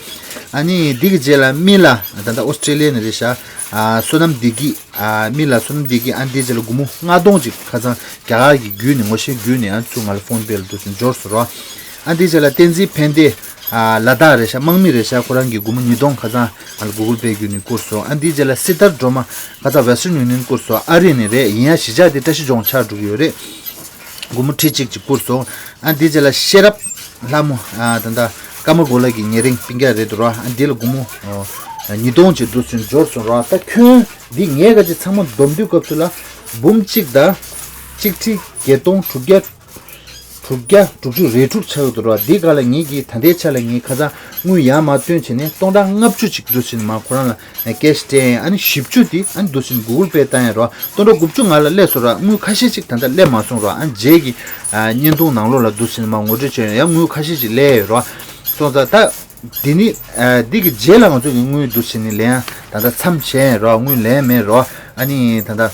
ཨ་ནི་འདི་གི་རྗེས་ལ་མི་ལ། ད་ལྟ་ཨོ་སི་ཀྲེ་ལི་ཡ་ནས་རེད་ཤག་ཨ་བསོད་ནམས་བདེ་སྐྱིད། ཨ་མི་ལ་བསོད་ནམས་བདེ་སྐྱིད། ཨ་འདིའི་རྗེས་ལ་སྒོར་མོ་ལྔ་སྟོང་ཅིག་ཁ་སང་རྒྱ་གར་གྱི་བརྒྱུད་ནས་ངོ་ཤེས་བརྒྱུད་ནས་ཨ་ཚུར་ང་ལ་ཕོན་པེ་ལ་འདུག་སེ་འབྱོར་སོང་རོ། ཨ་འདིའི་རྗེས་ལ་བསྟན་འཛིན་ཕན་བདེ། ཨ་ལ་དྭགས་རེད་ཤག་དམག་མི་རེད་ཤག་ཁོ་རང་གི་སྒོར་མོ་ཉིས་སྟོང་ཁ་སང་ང་ལ་Google Pay བརྒྱུད་ནས་བསྐུར་སོང་། ཨ་འདིའི་རྗེས་ལ་སྲི་ཐར་སྒྲོལ་མ་ཁ་སང་Western Union བསྐུར་སོང་། ཨ་རི་ནས་རེད། ཡིན་ཡ་གཞིས་ཆགས་དེ་བཀྲ་ཤིས་ལྗོངས་ཆགས་འགྲོ་གི་ཡོད་རེད། སྒོར་མོ་ཁྲི་གཅིག་ཅིག་བསྐུར་སོང་། ཨ་འདིའི་རྗེས་ལ་ཤེས་རབ་ལྷ་མོ། ཨ་ད་ལྟ་ཀརྨ་གོ་ལ་གི་ཉེ་རིང་སྤུན་ཀྱག་རེད་འདུག་རོ། ཨ་འདི་ལ་སྒོར་མོ་ཨོ་ཉིས་སྟོང་ཅིག་འདུག་སེ་འབྱོར་སོང་རོ། ད་ཁྱོན་འདི་ངས་ག་ཅིག་ཚང་མ་བསྡོམས་དུས་སྐབས་སུ་ལ་འབུམ་གཅིག་དང་གཅིག་ཁྲི་བརྒྱད་སྟོང་དྲུག་བརྒྱ་དྲུག་བརྒྱ་དྲུག་ཅུ་རེ་དྲུག་ཆགས་ཡོད་འདུག་རོ། འདི་ག་ལ་ངེད་ཀྱིས་ད་ལྟའི་ཆ་ལ་ངས་ཁ་སང་དངུལ་ཡར་མར་བཏོན་བྱས་ནས་སྟོང་ཕྲག་ལྔ་བཅུ་ཅིག་འདུག་སེ་མར་ཁོ་རང་ལ་ཀེ་ཤི་སྤྲད། ཨ་ནི་བཞི་བཅུ་དེ་ཨ་ནི་འདུག་སེ་Google Pay བཏང་ཡ་རོ། སྟོང་ཕྲག་དགུ་བཅུ་ང་ལ་སླེབས་སོང་ར། དངུལ་ཁ་ཤས་ཅིག་ད་ལྟ་སླེབས་མ་སོང་ར། ཨ་རྗེས་ཀྱི་ཨ་བརྙན་ཐུང་ནང་ལོགས་ལ་འདུག་སེ་མར་ངོ་སྤྲོད་བྱས་ཡ་དངུལ་ཁ་ཤས་ཅིག་སླེབས་ཡོད་རོ། སོང་ཙང་ད་འདི་ནི་ཨ་འདི་གི་རྗེས་ལ་ང་ཚོ་གི་དངུལ་འདུག་སེ་ནི་ལེན་ཡ་ད་ལྟ་མཚམས་བཞག་ཡ་རོ། དངུལ་ལེན་མེད་རོ། ཨ་ནི་ད་ལྟ་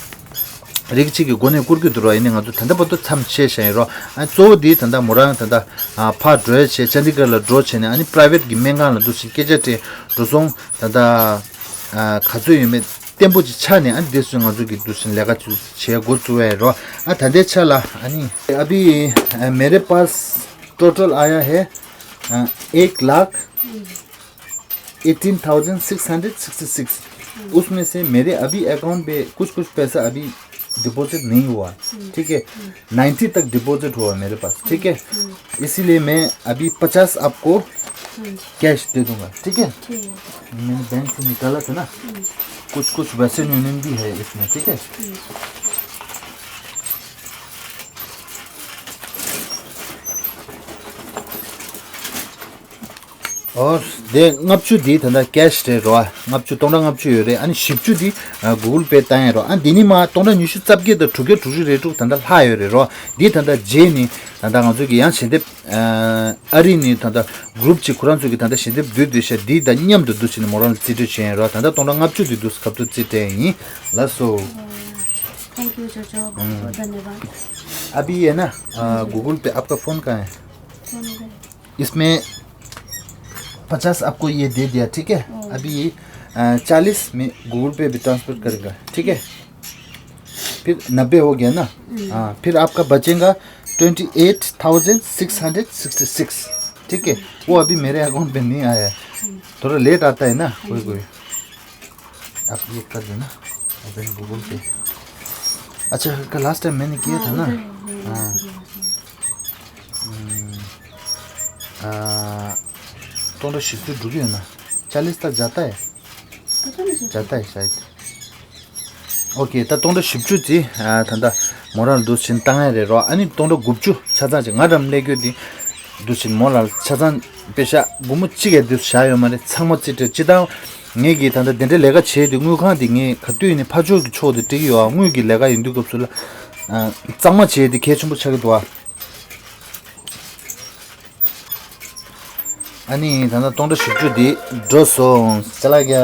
རིགས་གཅིག་གི་སྒོ་ནས་བསྐུར་གྱི་འདུག་རོ། ཡིན་ནའི་ང་ཚོ་ད་ལྟ་བར་དུ་མཚམས་བཞག་བཞག་ཡིན་རོ། ཨ་གཙོ་བོ་འདི་ད་ལྟ་མོ་རང་ད་ལྟ་ཨ་ཕར་འགྲོ་ཡ་བྱས། ཅན་དི་གྷར་ལ་འགྲོ་བྱས་ནས་ཨ་ནི་པ་རའི་ཝེ་ཊི་གི་སྨན་ཁང་ལ་འདུག་སེ་སྐད་ཆ་དྲིས། འགྲོ་སོང་ད་ལྟ་ཨ་ག་ཚོད་ཡོད་མེད་བརྟན་པོ་ཅིག་ཆགས་ནས། ཨ་ནི་འདི་ཚོ་ང་ཚོ་གི་འདུག་སེ་ལས་ཀ་ཚོ་བྱེད་འགོ་བཙུགས་ཡ་རོ། ཨ་ད་ལྟའི་ཆ་ལ་ཨ་ནི अभी मेरे पास टोटल आया है एक lakh eighteen thousand six hundred sixty six. उसमें से मेरे अभी अकाउंट पे कुछ कुछ पैसा अभी डिपॉजिट नहीं हुआ। ठीक है, नाइन्टी तक डिपॉजिट हुआ मेरे पास। ठीक है, इसीलिए मैं अभी पचास आपको कैश दे दूंगा। ठीक है, ठीक है। मैंने बैंक से निकाला था ना, कुछ कुछ वेस्टर्न यूनियन भी है इसमें। ठीक है, ཨོ། དེ་ལྔ་བཅུ་འདི་ད་ལྟ་ཀེ་ཤི་རེད་རོ། ལྔ་བཅུ་སྟོང་ཕྲག་ལྔ་བཅུ་ཡོད་རེད། ཨ་ནི་བཞི་བཅུ་འདི་Google Pay བཏང་ཡ་རོ། ཨ་འདི་ནི་མ་སྟོང་ཕྲག་ཉི་ཤུ་རྩ་བརྒྱད་དང་དྲུག་བརྒྱ་དྲུག་ཅུ་རེ་དྲུག་ད་ལྟ་ལྷག་ཡོད་རེད་རོ། འདི་ད་ལྟ་རྗེས་ནི་ད་ལྟ་ང་ཚོ་གི་ཡང་ཞལ་འདེབས་ཨ་རི་ནི་ད་ལྟ་གུ་རུབ་ཅིག་ཁོ་རང་ཚོ་གི་ད་ལྟ་ཞལ་འདེབས་བསྡུས་བསྡུས་ཤག་འདི་དང་མཉམ་དུ་འདུག་སེ་ནི་མོ་རང་ལ་རྩིས་སྤྲོད་བྱས་ཡིན་རོ། ད་ལྟ་སྟོང་ཕྲག་ལྔ་བཅུ་འདི་འདུག་སེ་ཁ་ཐུག་རྩིས་སྤྲད་ཡིན་ལགས་སོ། Thank you, ཅོ་ཅོ། धन्यवाद। अभी है ना, गूगल पे आपका फ़ोन कहाँ है? इसमें पचास आपको ये दे दिया, ठीक है? अभी चालीस में गूगल पे भी ट्रांसफर करेगा, ठीक है? फिर नब्बे हो गया ना? हाँ, फिर आपका बचेगा twenty eight thousand six hundred sixty six. ठीक है, वो अभी मेरे अकाउंट पे नहीं आया है, थोड़ा लेट आता है ना कोई कोई। आप ये कर देना, अभी गूगल पे। अच्छा, का लास्ट टाइम मैंने किया था ना? हाँ। हम्म, आ, थोड़ा शिफ्ट रुकिए ना, चालीस तक जाता है। जाता है शायद। ཨོ་ཁེ། ད་སྟོང་ཕྲག་བཞི་བཅུ་ཅིག་ཨ་ད་ལྟ་མོ་རང་ལ་འདུག་སེ་བཏང་ཡ་རེད་རོ། ཨ་ནི་སྟོང་ཕྲག་དགུ་བཅུ་ཆ་ཚང་ཅིག་ང་རང་སླེབས་རྒྱུ་དེ་འདུག་སེ་མོ་ལ་ཆ་ཚང་པེ་ཤ་སྒོར་མོ་གཅིག་ཡ་འདུག་སེ་བཞག་ཡོད་མ་རེད། ཚང་མ་རྩིས་སྤྲད། སྤྱིར་བཏང་ངེད་ཀྱིས་ད་ལྟ་དེ་འདྲའི་ལས་ཀ་བྱས་དུས་དངུལ་ཁང་དེ་ངས་ག་དུས་ཡིན་ནའི་ཕར་ཕྱོགས་ཀྱི་ཕྱོགས་དེ་སྤྲད་ཀྱི་ཡོད། ཨ་དངུལ་གྱི་ལས་ཀ་ཡིན་དུས་སྐབས་སུ་ལ་ཨ་གཙང་མ་བྱས་དེ་གལ་ཆེན་པོ་ཆགས་ཀྱི་འདུག་ཨ། ཨ་ནི་ད་ལྟ་སྟོང་ཕྲག་བཞི་བཅུ་འདི་འགྲོ་སོང་། ཅ་ལག་རྒྱ།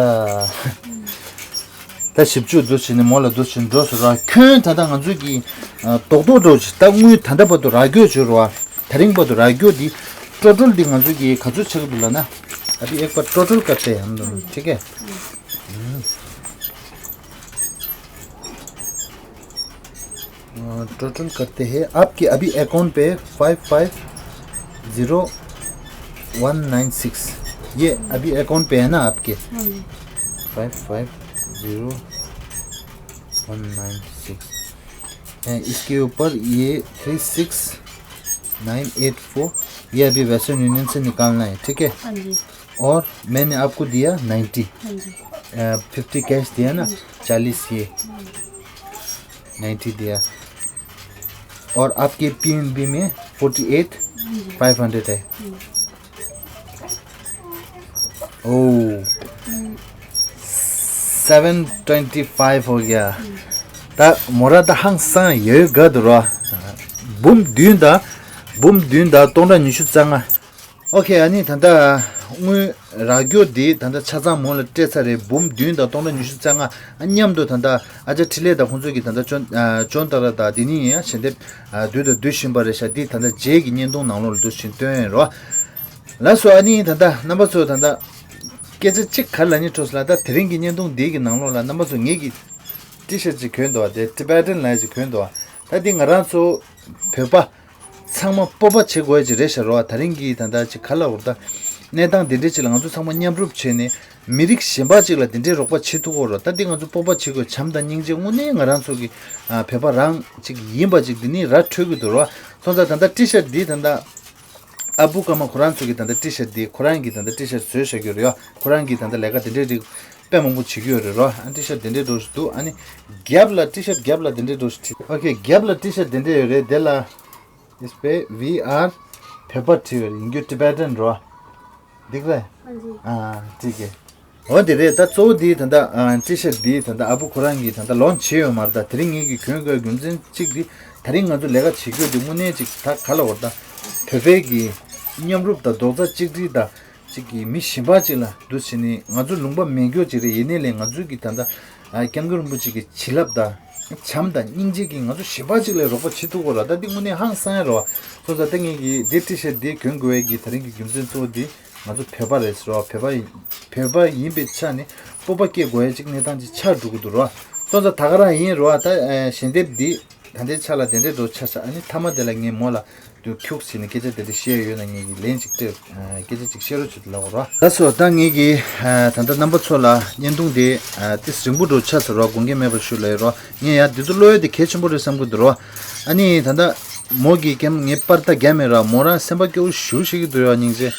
ད་བཞི་བཅུ་འདུག་སེ་ནི་མོ་ལ་འདུག་སེ་འགྲོ་སོང་ར། ཁྱོན་ད་ལྟ་ང་ཚོ་གི་ཨ་རྡོག་རྡོག་འགྲོ་ཅིག་ད་དངུལ་ད་ལྟ་བར་དུ་རག་རྒྱུ་བྱོས་ར། ད་རིང་བར་དུ་རག་རྒྱུ་འདི་ཊོ་ཊལ་འདི་ང་ཚོ་གི་ག་ཚོད་ཆགས་ཀྱི་འདུག་ལབ་ན། अभी एक बार टोटल करते हैं हम दोनों, ठीक है? टोटल करते हैं। आपके अभी अकाउंट पे five five zero one nine six, ये अभी अकाउंट पे है ना आपके? हाँ जी। Five five zero one nine six. हैं, इसके ऊपर ये three six nine eight four, ये अभी वेस्टर्न यूनियन से निकालना है, ठीक है? हाँ जी। और मैंने आपको दिया नाइन्टी। हाँ जी। फिफ्टी कैश दिया ना? हाँ जी। चालीस ये। हाँ जी। नाइन्टी दिया। और आपके पीएनबी में फोर्टी एट हाँ जी। फाइव हंड्रेड है। हाँ जी। ओ। हम्म। सेवन ट्वेंटी फाइव हो गया। ད་མོ་ར་ད་ཧང་སང་ཡོད་དགའ་འདུག་ར། འབུམ་བདུན་དང་། འབུམ་བདུན་དང་སྟོང་ཕྲག་ཉི་ཤུ་རྩ་ལྔ། ཨོ་ཁེ། ཨ་ནི་ད་ལྟ་དངུལ་རག་རྒྱུ་འདི་ད་ལྟ་ཆ་ཚང་མོ་ལ་སྤྲད་ཚར་རེད། འབུམ་བདུན་དང་སྟོང་ཕྲག་ཉི་ཤུ་རྩ་ལྔ། ཨ་མཉམ་དུ་ད་ལྟ་ཨ་ཅག་འཕྲིན་ལས་དང་ཁོང་ཚོ་གི་ད་ལྟ་ཅོན་ཨ་ཅོན་ཏ་ར་དང་དེ་ནི་ཡང་ཞལ་འདེབས་ཨ་བསྡུས་དང་བསྡུ་བཞིན་པ་རེད་ཤག་འདི་ད་ལྟ་རྗེས་ཀྱི་བརྙན་ཐུང་ནང་ལོགས་ལ་འདུག་བཞིན་སྟོན་ཡིན་རོ། ལགས་སོ། ཨ་ནི་ད་ལྟ་རྣམ་པ་ཚོ་ད་ལྟ་སྐད་ཆ་གཅིག་ག་རེ་ལབ་སྙིང་བྲོ་སོང་ལབ། ད་དེ་རིང་གི་བརྙན་ཐུང་འདི་གི་ནང་ལོགས་ལ་རྣམ་པ་ཚོ་ངེད་ཀྱི་ཊི་ཤར་ཊི་ཅིག་གྱོན་འདུག་བ། དེ་ཊི་བེ་ཊན་ལབ་ཡ་ཅིག་གྱོན་འདུག་བ། ད་འདི་ང་རང་ཚོ་བོད་པ་ཚང་མ་སྤོབས་པ་བྱེད་དགོས་ཡ་ཅིག་རེད་ཤག་རོ། ད་རིང་གི་ད་ལྟ་ཅིག་ག་ལབ་དགོས་རེད། ད་གནས་སྟངས་འདི་འདྲའི་ཅིག་ལ་ང་ཚོ་ཚང་མ་མཉམ་རུབ་བྱས་ནས་མི་རིགས་གཞན་པ་ཅིག་ལ་འདི་འདྲའི་རོགས་པ་བྱེད་ཐུབ་ཀྱི་ཡོད་རེད། ད་འདི་ང་ཚོ་སྤོབས་པ་བྱེད་དགོས། བྱམས་དང་སྙིང་རྗེ་དངོས་གནས་ང་རང་ཚོ་གི་ཨ་བོད་པ་རང་ཅིག་ཡིན་པ་ཅིག་འདི་ནི་ར་འཕྲོད་ཀྱི་འདུག་རོ། སོང་ཙང་ད་ལྟ་ཊི་ཤར་ཊི་འདི་ད་ལྟ་ཨ་བུ་ཀརྨ་ཁོ་རང་ཚོ་གི་ད་ལྟ་ཊི་ཤར་ཊི་འདི་ཁོ་རང་གི་ད་ལྟ་ཊི་ཤར་ཊི་བཟོས་བཞག་གི་ཡོད་རེད་ཡ། ཁོ་རང་གི་ད་ལྟ་ལས་ཀ་དེ་འདྲའི་རིགས་དཔེ་མང་པོ་བྱེད་ཀྱི་ཡོད་རེད་རོ། ཨ་ཊི་ཤར་ཊི་དེ་འདྲའི་འདྲ་ཞིག་འདུག་ཨ་ནི་རྒྱབ་ལ་ཊི་ཤར་ཊི་རྒྱབ་ལ་དེ་འདྲའི་འདྲ་ཞིག་བྲིས། ཨོ་ཁེ། རྒྱབ་ལ་ཊི་ཤར་ཊི་དེ་འདྲ་ཡོད་རེད། དེ་ལ་ཨིས་པེ་ཝི་ཨར་བོད་པ་བྲིས་ཡོད་རེད། ཡིན་རྒྱུ་ཊི་བེ་ཊན་རོ། འགྲིག་རེད། ཨ་འགྲིག་གི། འོ་དེ་རེད། ད་གཙོ་བོ་འདི་ད་ལྟ་ཨ་ཊི་ཤར་ཊི་འདི་ད་ལྟ་ཨ་བུ་ཁོ་རང་གིས་ད་ལྟ་ལོན་ཆི་བྱས་ཡོད་མ་རེད། ད་དེ་རིང་ངེད་ཀྱིས་གྱོན་དགོས་རྒྱུ་མཚན་གཅིག་འདི། ད་རིང་ང་ཚོ་ལས་ཀ་བྱེད་རྒྱུ་འདི་དངོས་གནས་ཅིག་ད་ག་ལབ་དགོས་རེད། ད་བོད་པའི་གི་མཉམ་རུབ་དང་རྡོག་རྩ་གཅིག་སྒྲིལ་དང་ཅིག་གི་མི་གཞན་པ་ཅིག་ལ་འདུ་བྱེད་ནི་ང་ཚོ་ལུང་པ་མེད་རྒྱུ་ཅིག་རེད། ཡིན་ནའི་ལས་ང་ཚོའི་གི་ད་ལྟ་ཨ་སྐྱབས་མགོན་རིན་པོ་ཆེ་གི་བྱིན་རླབས་དང་བྱམས་དང་སྙིང་རྗེ་གིས་ང་ཚོ་གཞན་པ་ཅིག་ལ་རོགས་པ་བྱེད་ཐུབ་ཀྱི་ཡོད་རེད། ད་འདི་དངོས་གནས་ཧང་སང་ཡ་རེད་བ། སོང་ཙང་ད་ངེད་ཀྱིས་འདི་ཊི་ཤར་ཊི་འདི་གྱོན་དགོས་ཡ་གི་ད་རིང་གི་རྒྱུ་མཚན་གཙོ་བོ་འདི། ང་ཚོ་བོད་པ་རེད་ཟེར་བ། བོད་པ་ཡིན། བོད་པ་ཡིན་པའི་ཆ་ནས་སྤོབས་པ་སྐྱེ་དགོས་ཡ་གཅིག་གནས་སྟངས་ཅིག་ཆགས་འགྲོ་གི་འདུག་ར། སོང་ཙང་ད་ག་རང་ཡིན་ར་བ། ད་ཨ་ཞལ་འདེབས་འདི་ད་ལྟའི་ཆ་ལ་དེ་འདྲའི་འགྲོ་ཆ་ཆ། ཨ་ནི་མཐའ་མ་དེ་ལ་ངས་མོ་ལ་དུ་ཁྱུག་ཟེར་ནས་སྐད་ཆ་དེ་འདྲ་བཤད་ཡོད་ན་ངེད་ཀྱིས་ལན་ཅིག་སྤྲད། ཨ་སྐད་ཆ་ཅིག་བཤད་རོགས་བྱེད་དུ་ལབ་ར། ལགས་སོ། ད་ངེད་ཀྱིས་ཨ་ད་ལྟ་རྣམ་པ་ཚོ་ལ་བརྙན་ཐུང་དེ་ཨ་ཏིས་རིང་པོ་འགྲོ་ཆ་ཟེར་ར། དགོངས་འགལ་མེད་པར་ཞུ་ལབ་ཡོད་ར། ངས་ཡ་འདི་ཚོ་ཀློག་ཡ་དེ་གལ་ཆེན་པོ་རེད་བསམ་གྱི་འདུག་ར། ཨ་ནི་ད་ལྟ་མོ་གིས་ཀྱང་ངས་པར་ལྟ་རྒྱག་མེད་ར། མོ་རང་སེམས་པ་སྐྱོ་བོ་ཞེ་པོ་བྱེད་ཀྱི་འདུག་ཡ། སྙིང་རྗེ།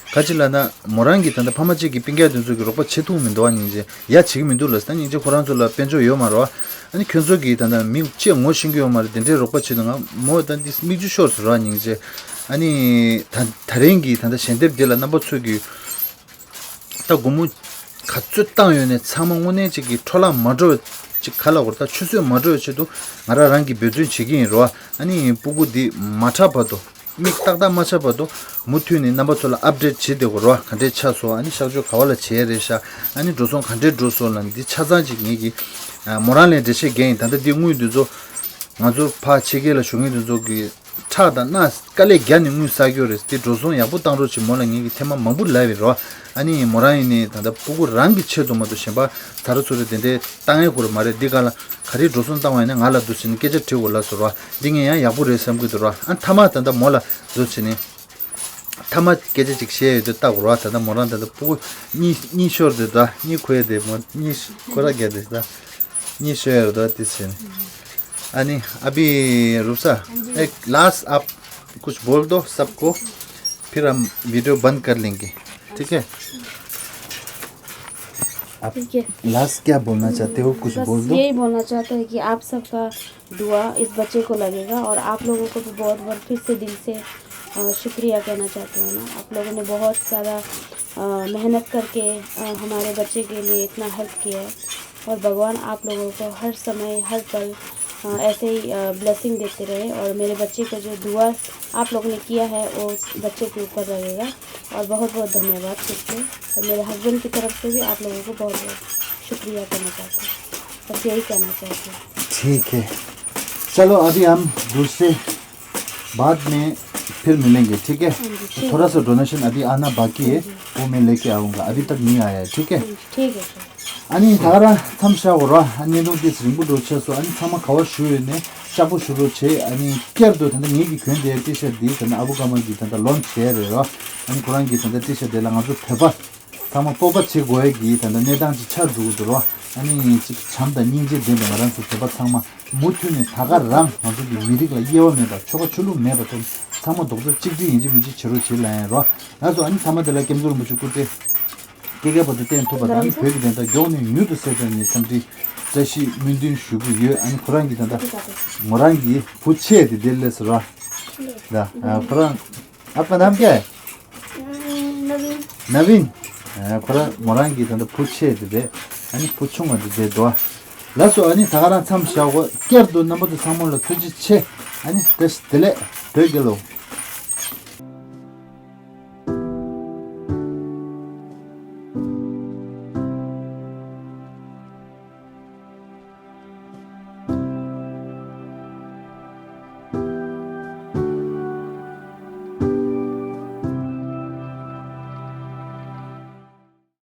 ག་ཅི་ལབ་ན་མོ་རང་གིས་ད་ལྟ་ཕ་མ་གཅིག་གི་སྤུན་ཀྱག་དེ་ཚོ་གིས་རོགས་པ་བྱེད་ཐུབ་མི་འདུག་བ། སྙིང་རྗེ། ཡ་བྱེད་ཀྱི་མི་འདུག་ལབ་ཟེར། ད་སྙིང་རྗེ་ཁོ་རང་ཚོ་ལ་དཔལ་འབྱོར་ཡོད་མ་རེད་བ། ཨ་ནི་ཁྱོད་ཚོ་གིས་ད་ལྟ་མི་གཅིག་ངོ་ཤེས་ཀྱི་ཡོད་མ་རེད། དེ་འདྲའི་རོགས་པ་བྱེད་དུས་ང་མོ་ད་འདི་མིག་ཆུ་ཤོར་སོང་ར། སྙིང་རྗེ། ཨ་ནི་ད་ད་རིང་གི་ད་ལྟ་ཞལ་འདེབས་འདི་ལ་རྣམ་པ་ཚོ་གིས་ད་སྒོར་མོ་ག་ཚོད་བཏང་ཡོད་ནས་ཚང་མ་དངོས་གནས་གཅིག་གི་འཕྲོ་བརླག་མ་འགྲོ་བ་ཅིག་ག་ལབ་དགོས་རེད། ད་ཆུད་ཟོས་མ་འགྲོ་བའི་ཆེད་དུ་ང་རང་རང་གིས་འབད་བརྩོན་བྱེད་ཀྱི་ཡིན་ར་བ། ཨ་ནི་སྤུ་གུ་འདི་མ་ཧྲག་བར་དུ། མིག་ཏག་ཏག་མ་ཆགས་བར་དུ་མུ་མཐུད་ནས་རྣམ་པ་ཚོ་ལ་ཨབ་ཌེཊ་བྱེད་བསྡད་དགོས་རེད་བ། ག་འདྲས་ཆགས་སོང་། ཨ་ནི་གཤག་བཅོས་ག་བ་ལ་བྱས་རེད་ཤག་ཨ་ནི་འགྲོ་སོང་ག་འདྲས་འགྲོ་སོང་ལབ་འདི་ཆ་ཚང་ཅིག་ངེད་ཀྱིས་ཨ་མོ་རང་ལ་འགྲེལ་བཤད་རྒྱག་ཡིན། ད་ལྟ་འདི་དངུལ་འདི་ཚོ་ང་ཚོ་ཕར་ཕྱི་རྒྱལ་ལ་བཞུགས་མཁན་འདི་ཚོ་གིས་ཁྲག་དང་སྣ་དཀའ་ལས་རྒྱག་ནས་དངུལ་བསགས་ཀྱི་ཡོད་རེད། འདི་འགྲོ་སོང་ཡག་པོ་བཏང་རོགས་བྱེད། མོ་ལ་ངེད་ཀྱིས་ཐེངས་མ་མང་པོ་ལབ་ཡོད་རེད་བ། ཨ་ནི་མོ་རང་ཡིན་ནའི་ད་ལྟ་སྤུ་གུ་རང་གི་ཆེད་དུ་མ་གཏོགས་གཞན་པ་ཚ་ར་ཚུ་ར་དེ་འདྲས་བཏང་ཡས་ཁུར་མ་རེད། འདི་ག་ལ་ག་རེ་འགྲོ་སོང་བཏང་བ་ཡིན་ན་ང་ལ་འདུག་བྱས་ནས་སྐད་ཆ་དྲི་དགོས་ལབ་སོང་ར། འདི་ངས་ཡང་ཡག་པོ་རེད་བསམ་གྱི་འདུག་ར། ཨ་མཐའ་མ་ད་ལྟ་མོ་ལ་འདུག་བྱས་ནས། མཐའ་མ་སྐད་ཆ་ཅིག་བཤད་ཡོད་དུས་ལྟ་དགོས་ར། ད་ལྟ་མོ་རང་ད་ལྟ་སྤུ་གུ་གཉིས་གཉིས་ཤོར་དུས་ད་གཉིས་ཁུ་ཡོད་དེ་མོ་གཉིས་ཁོ་ར་རྒྱ་དེ་ད་གཉིས་ཤོར་ཡོད་དོ་དེ་ཟིན། ཨ་ནི་अभी रुपसा, एक लास्ट आप कुछ बोल दो सबको, फिर हम वीडियो बंद कर लेंगे, ठीक है? आप ठीक है। लास्ट क्या बोलना चाहते हो? कुछ बस बोल दो। यही बोलना चाहते हैं कि आप सबका दुआ इस बच्चे को लगेगा और आप लोगों को भी बहुत बार फिर से दिल से अ, शुक्रिया कहना चाहती हूँ ना। आप लोगों ने बहुत ज़्यादा अ, मेहनत करके अ, हमारे बच्चे के लिए इतना हेल्प किया है और भगवान आप लोगों को हर समय हर पल अ, ऐसे ही ब्लेसिंग देते रहे और मेरे बच्चे का जो दुआ आप लोगों ने किया है वो बच्चे के ऊपर लगेगा। और बहुत बहुत धन्यवाद फिर से। और मेरे हस्बैंड की तरफ से भी आप लोगों को बहुत बहुत शुक्रिया कहना चाहती हूँ। बस यही कहना चाहती हूँ। ठीक है, चलो अभी हम दूसरे बाद में फिर मिलेंगे, ठीक है? हाँ जी, ठीक। थोड़ा सा डोनेशन अभी आना बाकी है, हाँ जी। वो मैं लेके आऊँगा, अभी तक नहीं आया है, ठीक है? हाँ जी, ठीक है सर। ཨ་ནི་ད་ག་རང་མཚམས་བཞག་གོ་ར། ཨ་ནི་ལུང་ཏིས་རིང་པོ་འགྲོ་ཆེ་སོང་། ཨ་ནི་ཚང་མ་ག་བ་བཞུགས་ཡོད་ནས་ཤག་པོ་བཞུགས་རོགས་བྱེད། ཨ་ནི་བསྐྱར་དུ་ད་ལྟ་ངེད་ཀྱི་གྱོན་དེ་ཊི་ཤར་ཊི་འདི་ད་ལྟ་ཨ་བུ་ཀརྨ་གིས་ད་ལྟ་ལོན་ཆི་བྱས་རེད་ར། ཨ་ནི་ཁོ་རང་གིས་ད་ལྟ་ཊི་ཤར་ཊི་འདི་ལ་ང་ཚོ་བོད་པ་ ཚང་མ་སྤོབས་པ་བྱེད་དགོས་ཡ་གི་ད་ལྟ་གནས་སྟངས་ཅིག་ཆགས་འགྲོ་གི་འདུག་རོ། ཨ་ནི་ཅིག་བྱམས་དང་སྙིང་རྗེ་ལྡན་པའི་ང་རང་ཚོ་བོད་པ་ཚང་མ་མུ་མཐུད་ནས་ད་ག་རང་ང་ཚོ་གི་མི་རིགས་ལ་དབྱེ་བ་མེད་པ་ཆོལ་ཁ་ཆོས་ལུགས་མེད་པ་ཚོ་ཚང་མ་རྡོག་རྩ་གཅིག་སྒྲིལ་ཡིན་གཅིག་མིན་གཅིག་བྱེད་རོགས་བྱེད་ལབ་ཡ་རོ། ལགས་སོ། ཨ་ནི་ཚང་མ་དེ་ལ་སྐྱབས་མགོན་རིན་པོ་ཆེ་སྐུ་ཚེ་བསྐལ་བརྒྱ་བར་དུ་བརྟན་ཐུབ་པ་དང་། ཨ་ནི་བོད་ཀྱི་བདེན་མཐའ་མགྱོགས་ནས་མྱུར་དུ་གསལ་ཐུབ་ངེས་འཚམས་འདྲི་བཀྲ་ཤིས་སྨོན་འདུན་ཞུ་གི་ཡོད། ཨ་ནི་ཁོ་རང་གི་ད་ལྟ་མོ་རང་གི་བུ་ཆེ་དེ་དེ་ལས་ར། ད་ཁོ་རང་आपका नाम क्या है? नवीन। नवीन। ཁོ་རང་མོ་རང་གི་ད་ལྟ་བུ་ཆེ་དེ་རེད། ཨ་ནི་བུ་ཆུང་བ་དེ་དེ་འདུག་ལགས་སོ། ཨ་ནི་ད་ག་རང་མཚམས་བཞག་གོ། བསྐྱར་དུ་རྣམ་པ་ཚོ་ཚང་མ་ལ་ཐུགས་རྗེ་ཆེ། ཨ་ནི་བཀྲ་ཤིས་བདེ་ལེགས། བོད་རྒྱལ་ལོ།